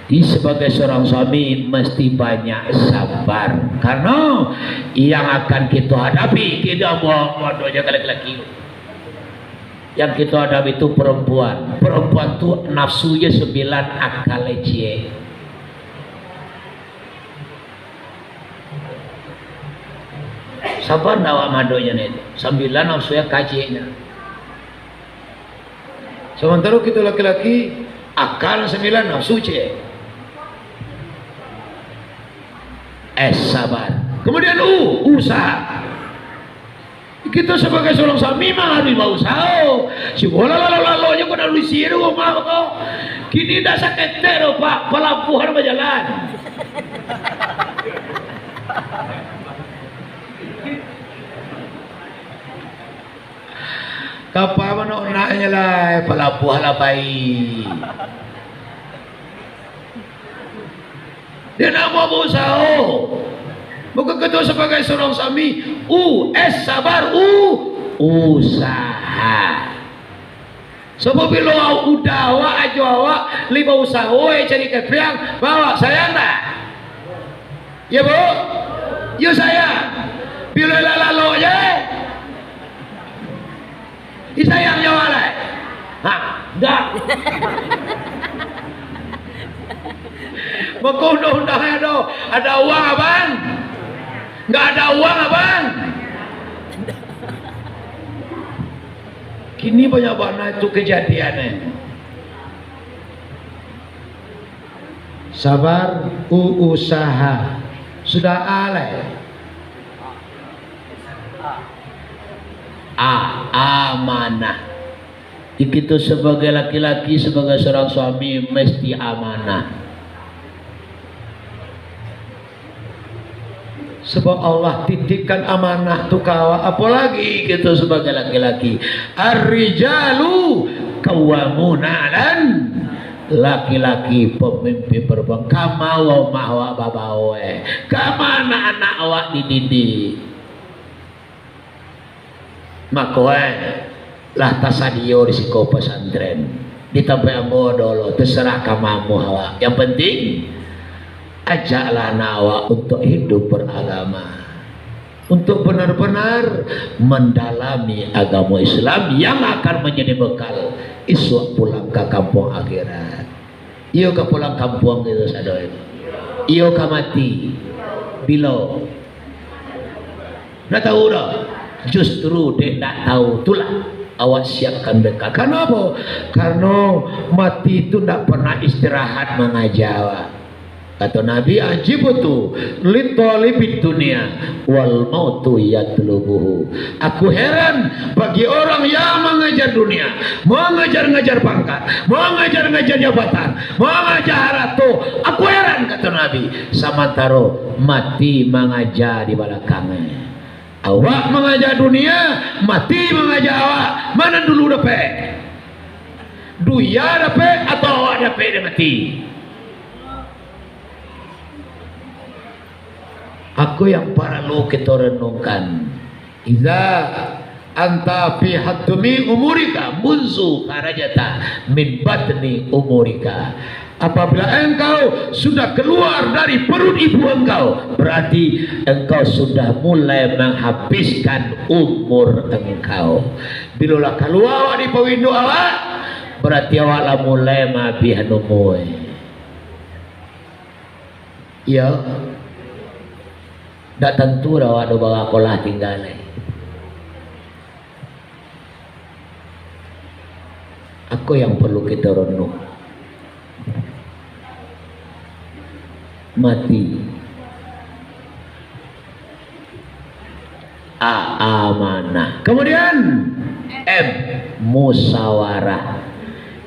Jadi sebagai seorang suami mesti banyak sabar. Karena yang akan kita hadapi tidak buat-buat je laki-laki. Yang kita hadapi itu perempuan. Perempuan tu nafsu je sembilan, akal je ciek. Sabar ndak awak madonyo ni tu. Sambilan nafsu ya kaciknya. Sementara kita laki-laki, akal sembilan, nafsu ciek. Eh, sabar. Kemudian U, usaha. Kita sebagai seorang suami mah harus bausaha. Si bola lalu-lalu aja kau nak lusi tu rumah kau. Kini dah saketek tu, Pak, palabuhan bajalan. Kapa mano naknyo lah, palabuah lah pai. Dia nak mau bausaho. Bukan ketua sebagai seorang suami. U, S, sabar, U, usaha. Sabab bilo udah awak, ajo awak, limo usaho, eh, cari kepiang, bawa sayang dah. Ya, Bu? Yo, sayang. Bilo lah lalu je. Disayang nyawa lai. Ha, dah. Maka undang-undang ado, ada uang, Abang? Nggak ada uang, Abang? Kini banyak bana itu kejadian, eh. Sabar, u-, usaha. Sudah alai. A, amanah. Di kito sebagai laki-laki, sebagai seorang suami, mesti amanah. Sebab Allah titipkan amanah tu ka awak, apolagi kito sebagai laki-laki. Ar-rijalu qawwamuna 'alan, laki-laki pemimpin perempuan. Kama rumah awak babawa, eh. Kama anak-anak awak dididik. Mako, eh, lah tasadio di siko pesantren. Di tampek ambo dolo, terserah ka mamuah awak. Yang penting, ajaklah anak awak untuk hidup beragama. Untuk benar-benar mendalami agama Islam yang akan menjadi bekal isuak pulang ka kampuang akhirat. Iyo ka pulang kampuang kito sadonyo. Iyo ka mati. Bilo? Ndak tahu doh. Justru dek ndak tahu tu lah awak siapkan bekal. Karano apo? Karano mati tu ndak pernah istirahat mangaja awak. Kato Nabi, "Ajibtu li thalibid dunya wal mautu yatlubuhu." Aku heran bagi orang yang mengejar dunia, mengejar-ngejar pangkat, mengejar-ngejar jabatan, mengejar harato. Aku heran, kato Nabi, samantaro mati mangaja di balakangnya. Awak mangaja dunia, mati mangaja awak. Mana dulu dapek? Dunia dapek atau awak dapek dia mati? Ako yang paralu kito renungkan. Iza anta fi hatmi umurika munzu kharajta min batni umurika. Apabila engkau sudah keluar dari perut ibu engkau, berarti engkau sudah mulai menghabiskan umur engkau. Bilolah kalua awak di pawinduk awak, berarti awak lah mulai maabihan umur. Iyo. Ndak tantu doh awak do barakolah tingga lai. Ako yang perlu kito renung. Mati. A, amanah. Kemudian M, musyawarah.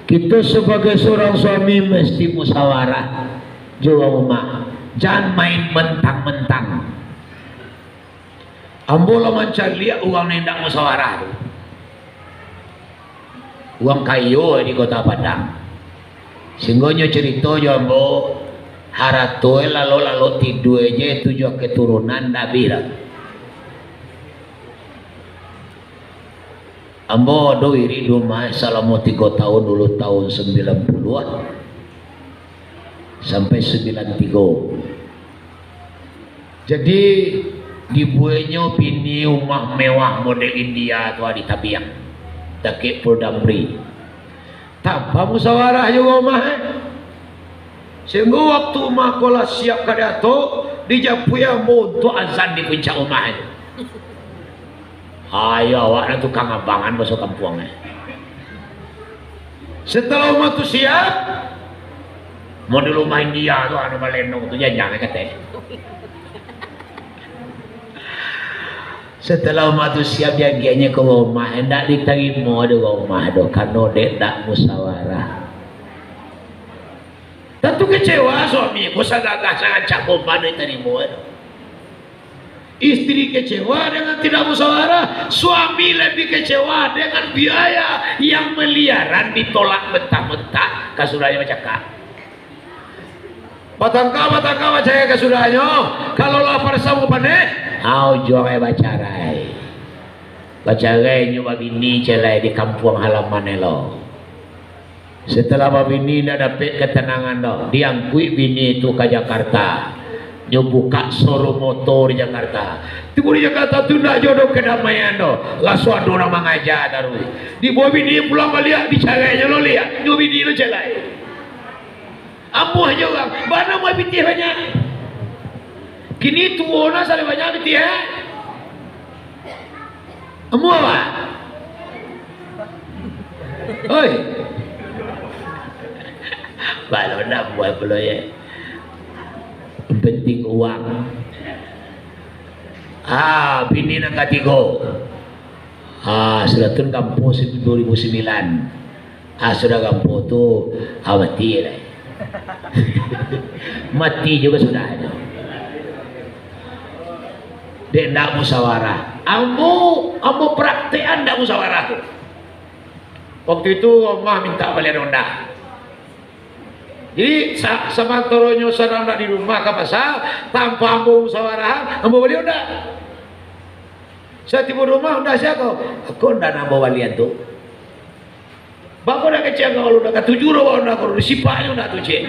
Kito sabagai surang suami mesti musyawarah jo urang rumah. Jan main mentang-mentang. Ambo lah mancaliak urang nan indak musyawarah tu. Urang kayo di Kota Padang. Singgonyo carito jo ambo, harato e lalok-lalok tidua je, tu jo keturunan ndak abih doh. Ambo ado wirid di rumah salamo tigo tahun dulu, tahun sembilan puluhan sampai sembilan tigo. Jadi, dibueknyo bini rumah mewah model India tu di Tabiang, dakek Pul Damri. Tanpa musyawarah jo rumah, eh. Sehinggo waktu rumah ko lah siap ka diatok, dijapuik ambo untuak azan di puncak rumah tu. Ayo awak lah tukang abangan baso kampuang, eh. Setelah rumah tu siap, model rumah India tu, anu baleno tu, janjang katek. Setelah rumah tu siap, diagiahnyo ka rumah, indak ditarimo dek rumah tu, karano dek indak musyawarah. Tantu kecewa suami ko, sagagah sarancak ko, mano ditarimo tu. Istri kecewa dengan tidak musyawarah, suami lebih kecewa dengan biaya yang miliaran ditolak mentah-mentah, kasurahnyo bacakak. Batangka, batangka, bacarai kasurahnyo. Kalau lah parasamo paneh, au juo bacarai. Bacarai nyo babini ciek lai di kampuang halaman elo. Setelah babini, indak dapek katanangan doh. Diangkuik bini tu ka Jakarta. Nyo bukak showroom moto di Jakarta. Tibo di Jakarta tu indak jodoh kadamaian doh. Langsung ado urang mangaja taruih. Dibawa bini pulang baliak, dicarai nyo lo liak. Nyo bini lo ciek lai. Amuah jo urang. Bana muah pitih banyak. Kini tuo na salai banyak pitih, eh? Amuah, Pak? Oi. Balonda buah pulo, ya. Penting uang. Ah, bini nan katigo. Ah, sudah tu kan post dua ribu sembilan. Ah, sudah gampo tu, ah, mati lai. Mati juo sudahnyo. Dek ndak musyawarah. Ambo, ambo praktekan ndak musyawarah tu. Waktu itu rumah minta balian onda. Jadi, sa-, samantaronyo sadang ndak di rumah ka pasa, tanpa ambo musyawarah, ambo bali onda. Satibo di rumah, onda sia ko? Ko onda nan ambo balian tu. Bako dah kecek ka, kalau dah katuju dah, dah kalau disipaknyo dah tu, cek.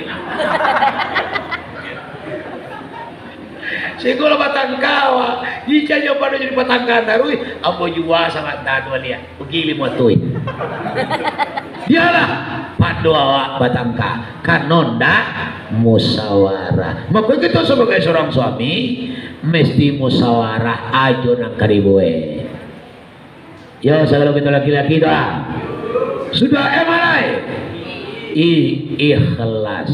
Sehinggo lah batangka awak. Ica jo pado jadi batangka taruih. Ambo jua sabanta tu baliak. Pagi limo tuih. Iyolah, pado awak batangka. Karano ndak musyawarah. Mako kito sabagai surang suami, mesti musyawarah ajo nan ka dibuek. Yo, sagalo kito laki-laki tu, ah. Sudah, eh, malai. I, ikhlas.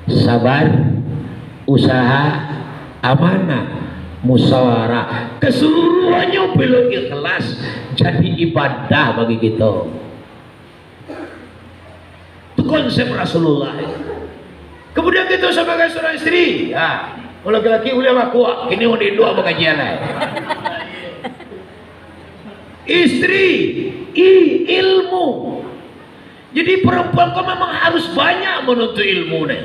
Sabar, usaha, amanah, musyawarah. Keseluruhannyo bilo ikhlas jadi ibadah bagi kito. Tu konsep Rasulullah. Kemudian kito sabagai surang istri, ha, kalau laki-laki buliah bakuak, kini urang di induak bakajian lai. Istri, i, ilmu. Jadi perempuan ko memang harus banyak menuntut ilmu ni.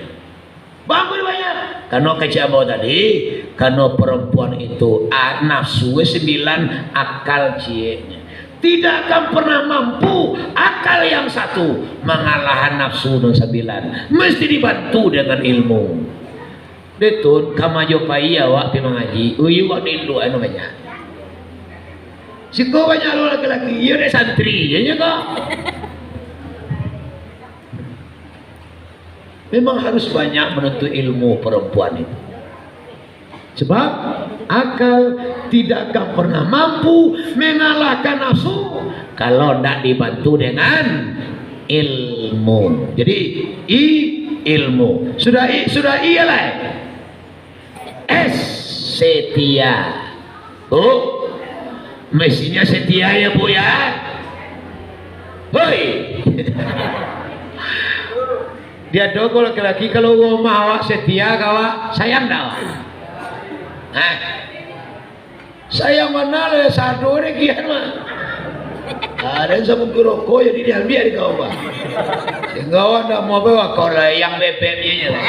Bangkun banyak. Karano kecek ambo tadi, karano perempuan itu, ah, nafsu sembilan, akal cieknyo. Tidak akan pernah mampu akal yang satu mangalahan nafsu nan sambilan. Mesti dibantu dengan ilmu. Deh tun, kama jo pai awak pi mangaji, uyu awak di induak anu banyak. Siko banyak lo laki-laki, iyo dek santri, iyo nyo ko. Memang harus banyak menuntut ilmu perempuan itu. Sebab akal tidak akan pernah mampu mengalahkan nafsu kalau ndak dibantu dengan ilmu. Jadi, i, ilmu. Sudah i, sudah i, lai. S, setia. Oh, mestinya setia ya, Bu, ya. Hoi. Dia doh kalau laki-laki, kalau rumah awak setia ka awak, sayang dak awak? Hah? Sayang mana lah, sado deh kian mah. Ada yang sama rokok jadi diambil di kau, Pak. Sehingga awak ndak mau bawa kau lah yang bebeknya je lah.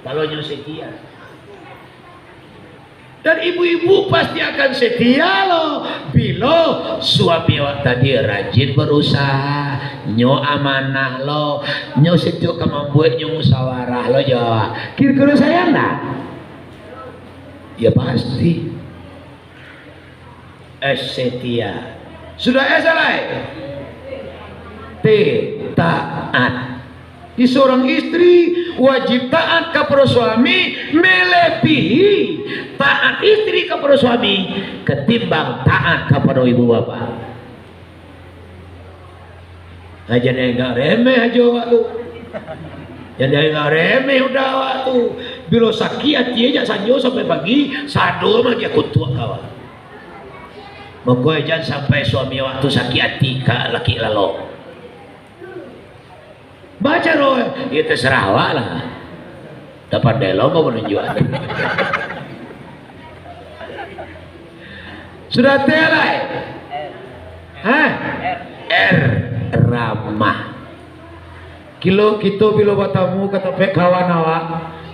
Kalau nyo setia. Dan ibu-ibu pasti akan setia lo, bilo suami awak tadi rajin berusaha, nyo amanah lo, nyo setiap ka mambuek nyo musyawarah lo jo awak. Kiro-kiro sayang ndak? Ya pasti. Eh, setia. Sudah eh, salah eh? T, taat. Di seorang istri wajib taat kepada suami melebihi taat istri kepada suami ketimbang taat kepada ibu bapa. Aja dengak remeh ajo awak tu. Jan dengak remeh udah awak tu. Bilo sakik ati jak sanjo sampai pagi, sado mah dia kutuak awak. Mako jan sampai suami awak tu sakik ati ka laki lalok. Baca doh, ya terserah awak lah. Dapat delo mau menunjuk. Sudah T lah eh? Hah? R, ramah. Kilo kito bilo batamu ka tampek kawan awak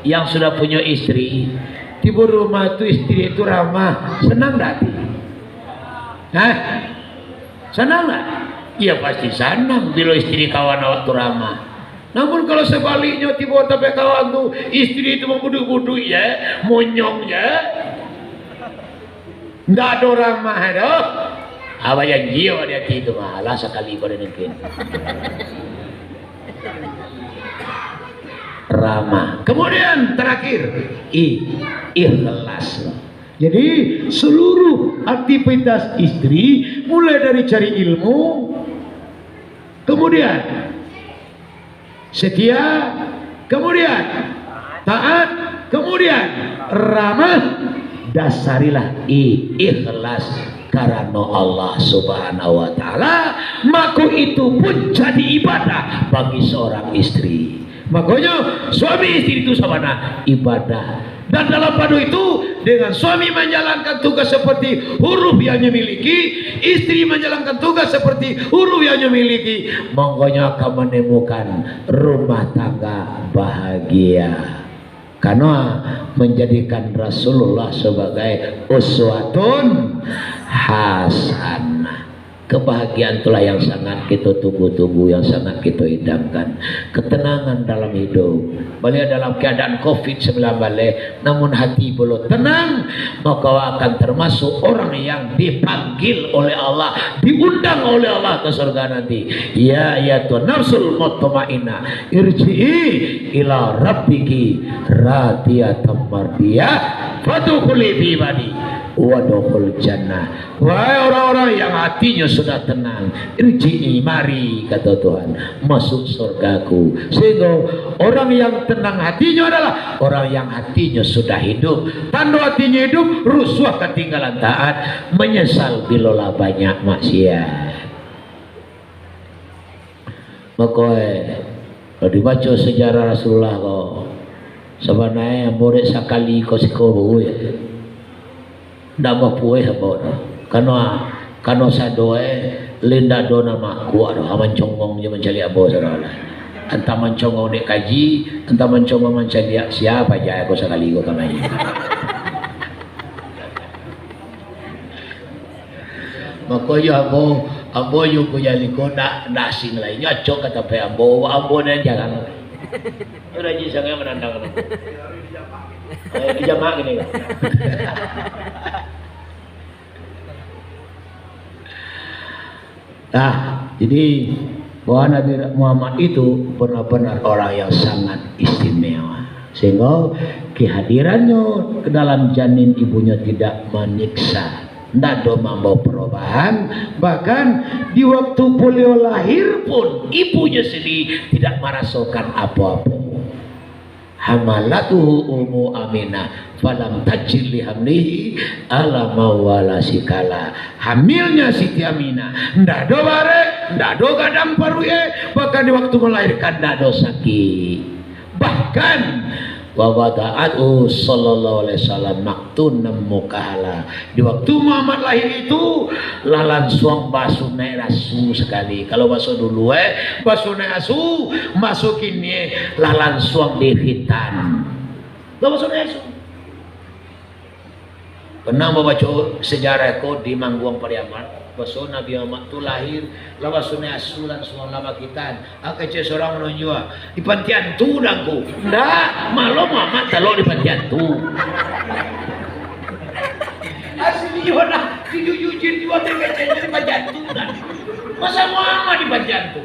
yang sudah punyo istri, tibo rumah tu istri itu ramah, senang dak ati? Hah? Sanang ndak? Iyo pasti sanang bilo istri kawan awak tu ramah. Namun kalau sabaliknyo tibo tampek kawan tu, istri tu mambuduik-buduik je, monyong je, ndak ado ramah doh. Awak janji awak di ati tu mah, alah sakali ko den mungkin. Ramah. Kemudian terakhir, i, ikhlas. Jadi, seluruh aktivitas istri, mulai dari cari ilmu, kemudian setia, kemudian taat, kemudian ramah, dasarilah i-, ikhlas karano Allah Subhanahu wa Ta'ala, mako itu pun jadi ibadah bagi seorang istri. Makonyo, suami istri itu sabana ibadah. Dan dalam pado itu, dengan suami menjalankan tugas seperti huruf yang nyo miliki, istri menjalankan tugas seperti huruf yang nyo miliki, mangkonyo akan menemukan rumah tangga bahagia. Karena menjadikan Rasulullah sebagai uswatun hasanah. Kebahagiaan itulah yang sangat kito tunggu-tunggu, yang sangat kito idamkan. Ketenangan dalam hidup. Baliau dalam keadaan covid sembilan belas, namun hati pulo tenang, maka akan termasuk orang yang dipanggil oleh Allah, diundang oleh Allah ke surga nanti. Ya ayyatuhan nafsul mutmainnah, irji'i ila rabbiki radiyatan mardiyah, fadkhuli fi ibadi, wadkhul jannah. Wahai orang-orang yang hatinyo sudah tenang, irji'i, mari, kato Tuhan, masuk surgaku. Sehingga orang yang tenang hatinyo adalah orang yang hatinyo sudah hidup. Tando hatinyo hidup, rusuah katinggalan taat, menyesal bilolah banyak maksiat. Mako, eh, kalau dibaco sejarah Rasulullah ko, sabananyo ambo dek sakali ko siko baru, yo. Ndak bapueh ambo tu. Kano, kano sado, eh, lin dado nan makuak tu, ha, mancongong je mancaliak ambo sado lah. Antah mancongong dek kaji, antah mancongong mancaliak sia paja ko sakali ko kamari. Mako yo ambo, ambo yo ko jali ko ndak, ndak asing lai. Nyo acok ka tampek ambo, ambo nan jarang. Nyo rajin sangaik manandang. Eh, di jamak kini. Nah, jadi bahwa Nabi Muhammad itu benar-benar orang yang sangat istimewa. Sehingga kehadirannya ke dalam janin ibunya tidak menyiksa, ndak ado mambawa perubahan, bahkan di waktu beliau lahir pun ibunya sendiri tidak merasakan apa-apa. Hamalathu ummu Aminah, falam tajid li hamlihi alama wala sikala. Hamilnya Siti Aminah, ndak ado barek, ndak ado gadang paruik, bahkan di waktu melahirkan ndak ado sakik. Bahkan, wa wada'athu sallallahu alaihi wasallam maktunan mukahala. Di waktu Muhammad lahir itu, lah lansuang basunaik asu sakali. Kalau baso dulu, eh, basunaik asu, maso kini, eh, lah lansuang dikhitan. Lah basunaik asu. Pernah babaco sejarah ko di Mangguang Pariaman, baso Nabi Muhammad tu lahir, lah basunaik asu lansuang lah bakhitan. Ah, kecek surang manunjuak, "Di panti antu dah, Ngku." Ndak, maklum Muhammad talok di panti antu. Asli, iyo dah, tujuh jujin juo tu keceknyo di panti antu dah. Masa Muhammad di panti antu?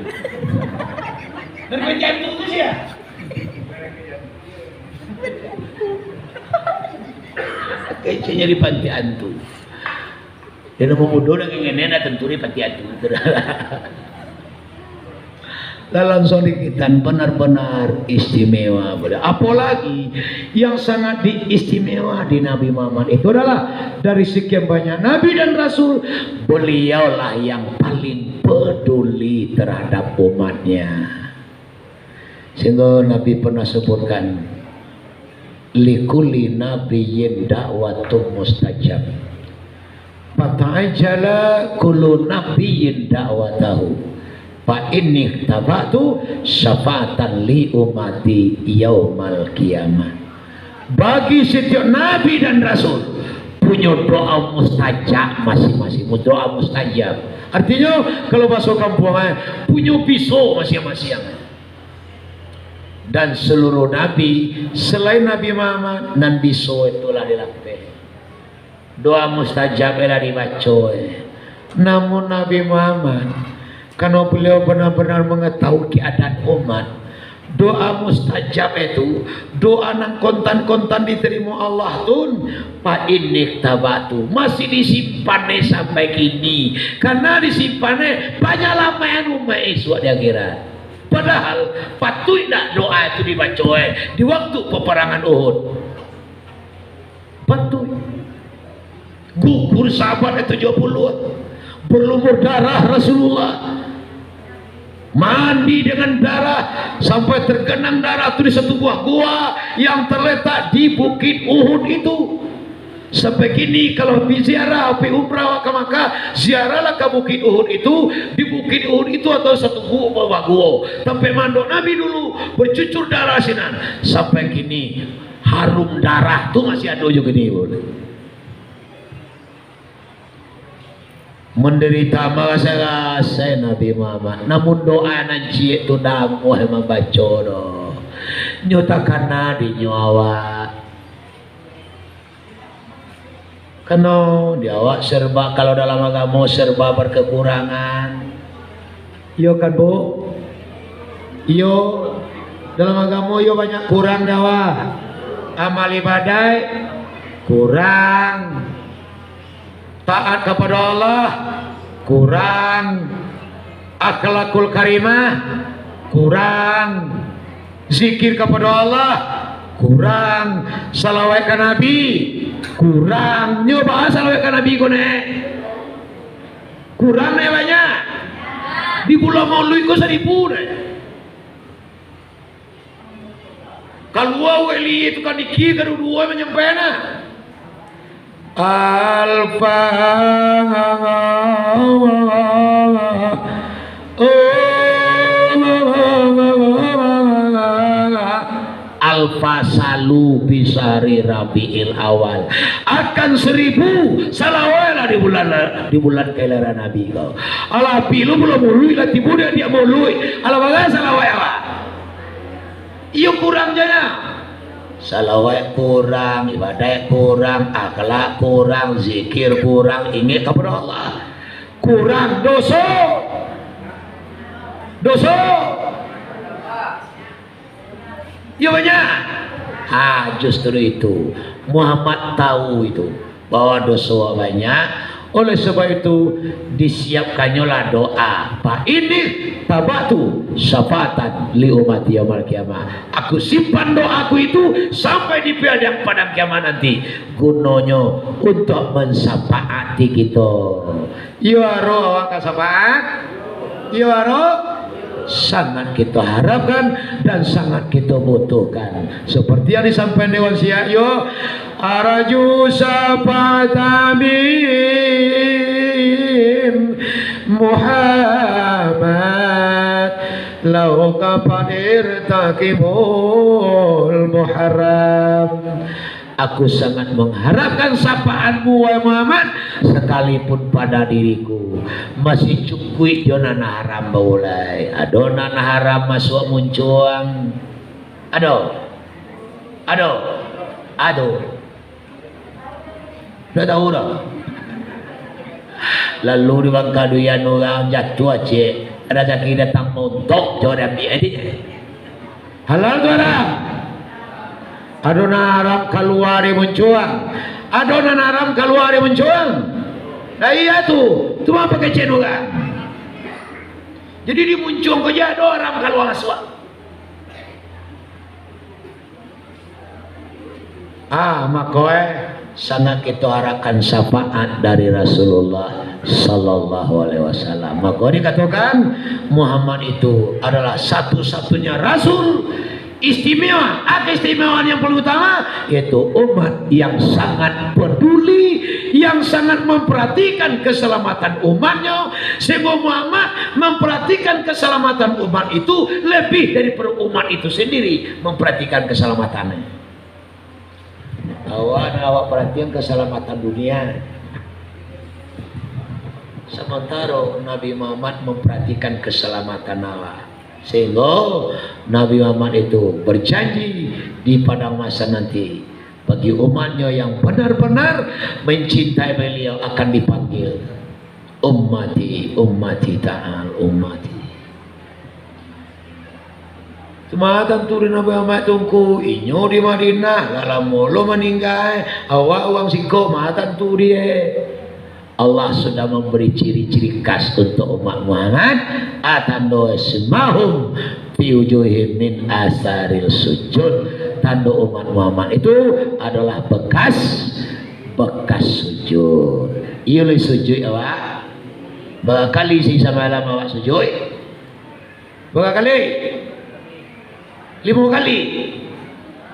Dari panti antu tu sia? Keceknyo di panti antu. Dia nak mamudo dengan ngene, nak tentu di panti antu. Lah lansuang dikhitan, benar-benar istimewa. Apolagi yang sangat diistimewa di Nabi Muhammad itu adalah dari sekian banyak nabi dan rasul, beliaulah yang paling peduli terhadap umatnya. Sehingga Nabi pernah sebutkan, "Likulli nabiyyin da'watun mustajab. Fata'ajjala kullu nabiyyin da'watahu. Fa inni ikhtaba'tu syafa'atan li ummati yaumal qiyamah." Bagi setiap nabi dan rasul, punyo doa mustajab masing-masing. Doa mustajab. Artinyo, kalau bahaso kampuang, eh, punyo piso masing-masing. Dan seluruh nabi, selain Nabi Muhammad, nan biso itulah dilapeh. Doa mustajab lah dibaco, eh. Namun Nabi Muhammad, karena beliau benar-benar mengetahui keadaan umat, doa mustajab itu, doa nan kontan-kontan diterima Allah tu, fa inni ikhtaba'tu, masih disimpan, eh, sampai kini. Karena disimpan, eh, panyalamaian umat esok di akhirat. Padahal, patuik ndak doa itu dibaco, eh, di waktu peperangan Uhud? Patuik. Gugur sahabat tujuh puluh. Berlumur darah Rasulullah. Mandi dengan darah sampai tergenang darah tu di satu buah gua yang terletak di Bukit Uhud itu. Sampai kini, kalau pi ziarah, pi umrah ka Makkah, ziarahlah ka Bukit Uhud itu. Di Bukit Uhud itu ado satu gua, buah gua. Tampek mandok Nabi dulu, bercucur darah sinan. Sampai kini, harum darah tu masih ado jo kini pun. Menderita marasa-rasai Nabi Muhammad. Namun doa nan ciek tu ndak amuah mambaco doh. Nyo takana di nyo awak. Karano di awak serba, kalau dalam agamo serba berkekurangan. Iyo kan, Bu? Iyo, dalam agamo iyo banyak kurang di awak. Amal ibadaik kurang. Taat kapado Allah kurang. Akhlakul karimah kurang. Zikir kapado Allah kurang. Salawat ka Nabi kurang. Nyo baa salawat ka Nabi ko, Nek? Kurang, Nek, banyak? Di bulan Maulid ko saribu, Nek. Kalua weli itu kan diki kaduduo manyampai nah. Alfa, alfa salu bisari Rabiul Awal. Akan seribu salawatlah di bulan, di bulan kelahiran Nabi ko. Alah, pilu bulan Maulid lah tibo dia, dia Maulid. Alah, baa salawat awak? Iyo kurang ja nyo. Salawat kurang, ibadaik kurang, akhlak kurang, zikir kurang, ingek kapado Allah kurang, doso. Doso. Iyo banyak. Ha, justru itu. Muhammad tahu itu, bahwa doso banyak, Oleh sebab itu, disiapkannyolah doa. Fa inni tabatu syafaatan li ummati yaumal qiyamah. Aku simpan doaku itu sampai di padang, padang kiamat nanti. Gunonyo untuk mensapaati kito. Iyo aro awak ka sapaat? Iyo aro? Sangat kito harapkan dan sangat kito butuhkan. Seperti yang disampaikan Dewan Siak, yo, arju syafaat min Muhammad, lau kapan irtakibul Muharram. Aku sangat mengharapkan syafaatmu, wahai Muhammad, sekalipun pada diriku masih cukuik jo nan haram baulai. Ado nan haram masuak muncuang? Ado? Ado? Ado. Ndak tahu dah. Lalu di bangka duian urang jatuah, cek. Ada kaki datang montok, cok, diambiak, eh, cek. Halal tu haram? Ado nan haram kalua dari muncuang. Ado nan haram kalua dari muncuang. Lah iya tu. Tu mah pakecek urang. Jadi di muncuang ko je ado haram kalua masuak. Ah, mako, eh, sangat kito harapkan syafaat dari Rasulullah sallallahu alaihi wasallam. Mako dikatakan, Muhammad itu adalah satu-satunya rasul istimewa. Ah, keistimewaan yang paling utama, yaitu umat yang sangat peduli, yang sangat memperhatikan keselamatan umatnya, sehingga Muhammad memperhatikan keselamatan umat itu lebih daripada umat itu sendiri memperhatikan keselamatannya. Awak, awak perhatian keselamatan dunia, sementara Nabi Muhammad memperhatikan keselamatan awak. Sehingga Nabi Muhammad itu berjanji di padang mahsyar nanti, bagi umatnya yang benar-benar mencintai beliau akan dipanggil, "Ummati, ummati, ta'al, ummati." Tu ma tantu di Nabi Muhammad tu ngku, inyo di Madinah, lah lamo lo maningga, awak urang siko, ma tantu di, eh. Allah sudah memberi ciri-ciri khas untuk umat Muhammad, a tando simahum fi wujuhihim min asaril sujud. Tando umat Muhammad itu adalah bekas, bekas sujud. Iyo lai sujud awak. Bara kali sahari samalam awak sujud? Bara kali? Limo kali.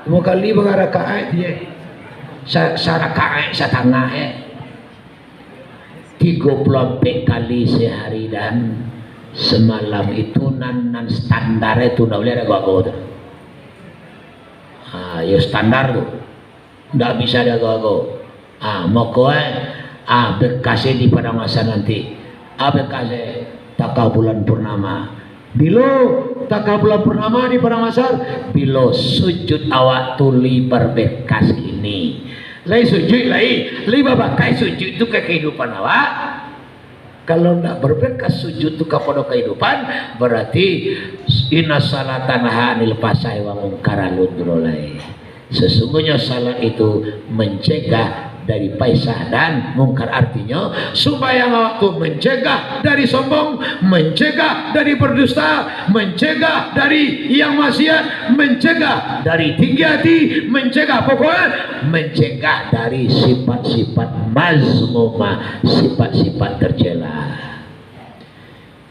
Limo kali bara rakaat je. Sa-, sarakaat satangah, eh. Tigo puluah ampek kali sehari dan semalam itu nan, nan standar itu, ndak buliah diago-ago tu. Ha, yo standar tu. Ndak bisa diago-ago. Ah, mako, eh, ah, bekasnyo di padang mahsyar nanti. Ah, bekasnyo takah bulan purnama. Bilo takah bulan purnama di padang mahsyar? Bilo sujud awak tu lai berbekas kini. Lai sujud, lai, lai babakas sujud tu ka kahidupan awak. Kalau ndak berbekas sujud tu kapado kahidupan, berarti inna salata tanha anil fahsya'i wal munkar alun tu lai. Sesungguhnya salat itu mencegah dari fahsyah dan mungkar. Artinya, sumbayang awak tu mencegah dari sombong, mencegah dari berdusta, mencegah dari yang maksiat, mencegah dari tinggi hati, mencegah, pokoknya mencegah dari sifat-sifat mazmumah, sifat-sifat tercela.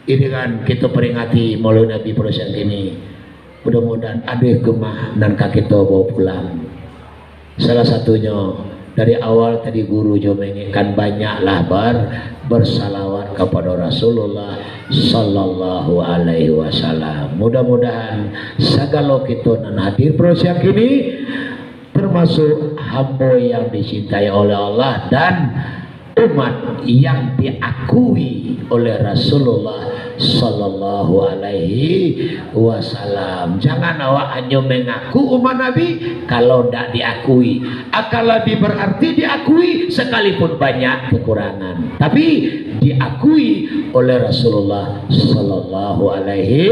Ini kan kita peringati Maulid Nabi pado siang kini. Mudah-mudahan ado hikmah nan ka kita bawa pulang. Salah satunya, dari awal tadi guru jo mengingatkan, banyaklah ber-, bersalawat kepada Rasulullah sallallahu alaihi wasallam. Mudah-mudahan sagalo kita nan hadir pado siang kini, termasuk hamba yang dicintai oleh Allah dan umat yang diakui oleh Rasulullah sallallahu alaihi wasallam. Jangan awak hanyo mengaku umat Nabi, kalau ndak diakui. Akan lebih berarti diakui sekalipun banyak kekurangan. Tapi diakui oleh Rasulullah sallallahu alaihi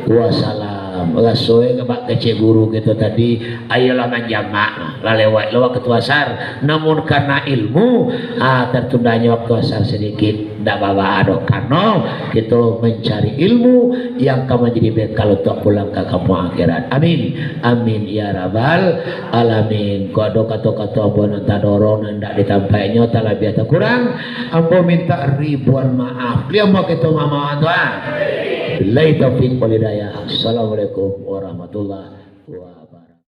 wasallam. Raso e bak kecek guru kito tadi, ayolah manjamak, lah lewat lo waktu asar. Namun karena ilmu, ah, tertundanya waktu asar sedikit, ndak baa doh, karena kito mencari ilmu yang ka manjadi bekal untuk pulang ka kampuang akhirat. Amin, amin ya rabbal alamin. Kok ado kato-kato ambo nan tadorong, nan ndak di tampeknyo, talabiah takurang, ambo minta ribuan maaf. Liang mo kito mamaaf tu, ah. Billahi taufiq wal hidayah. Assalamualaikum warahmatullahi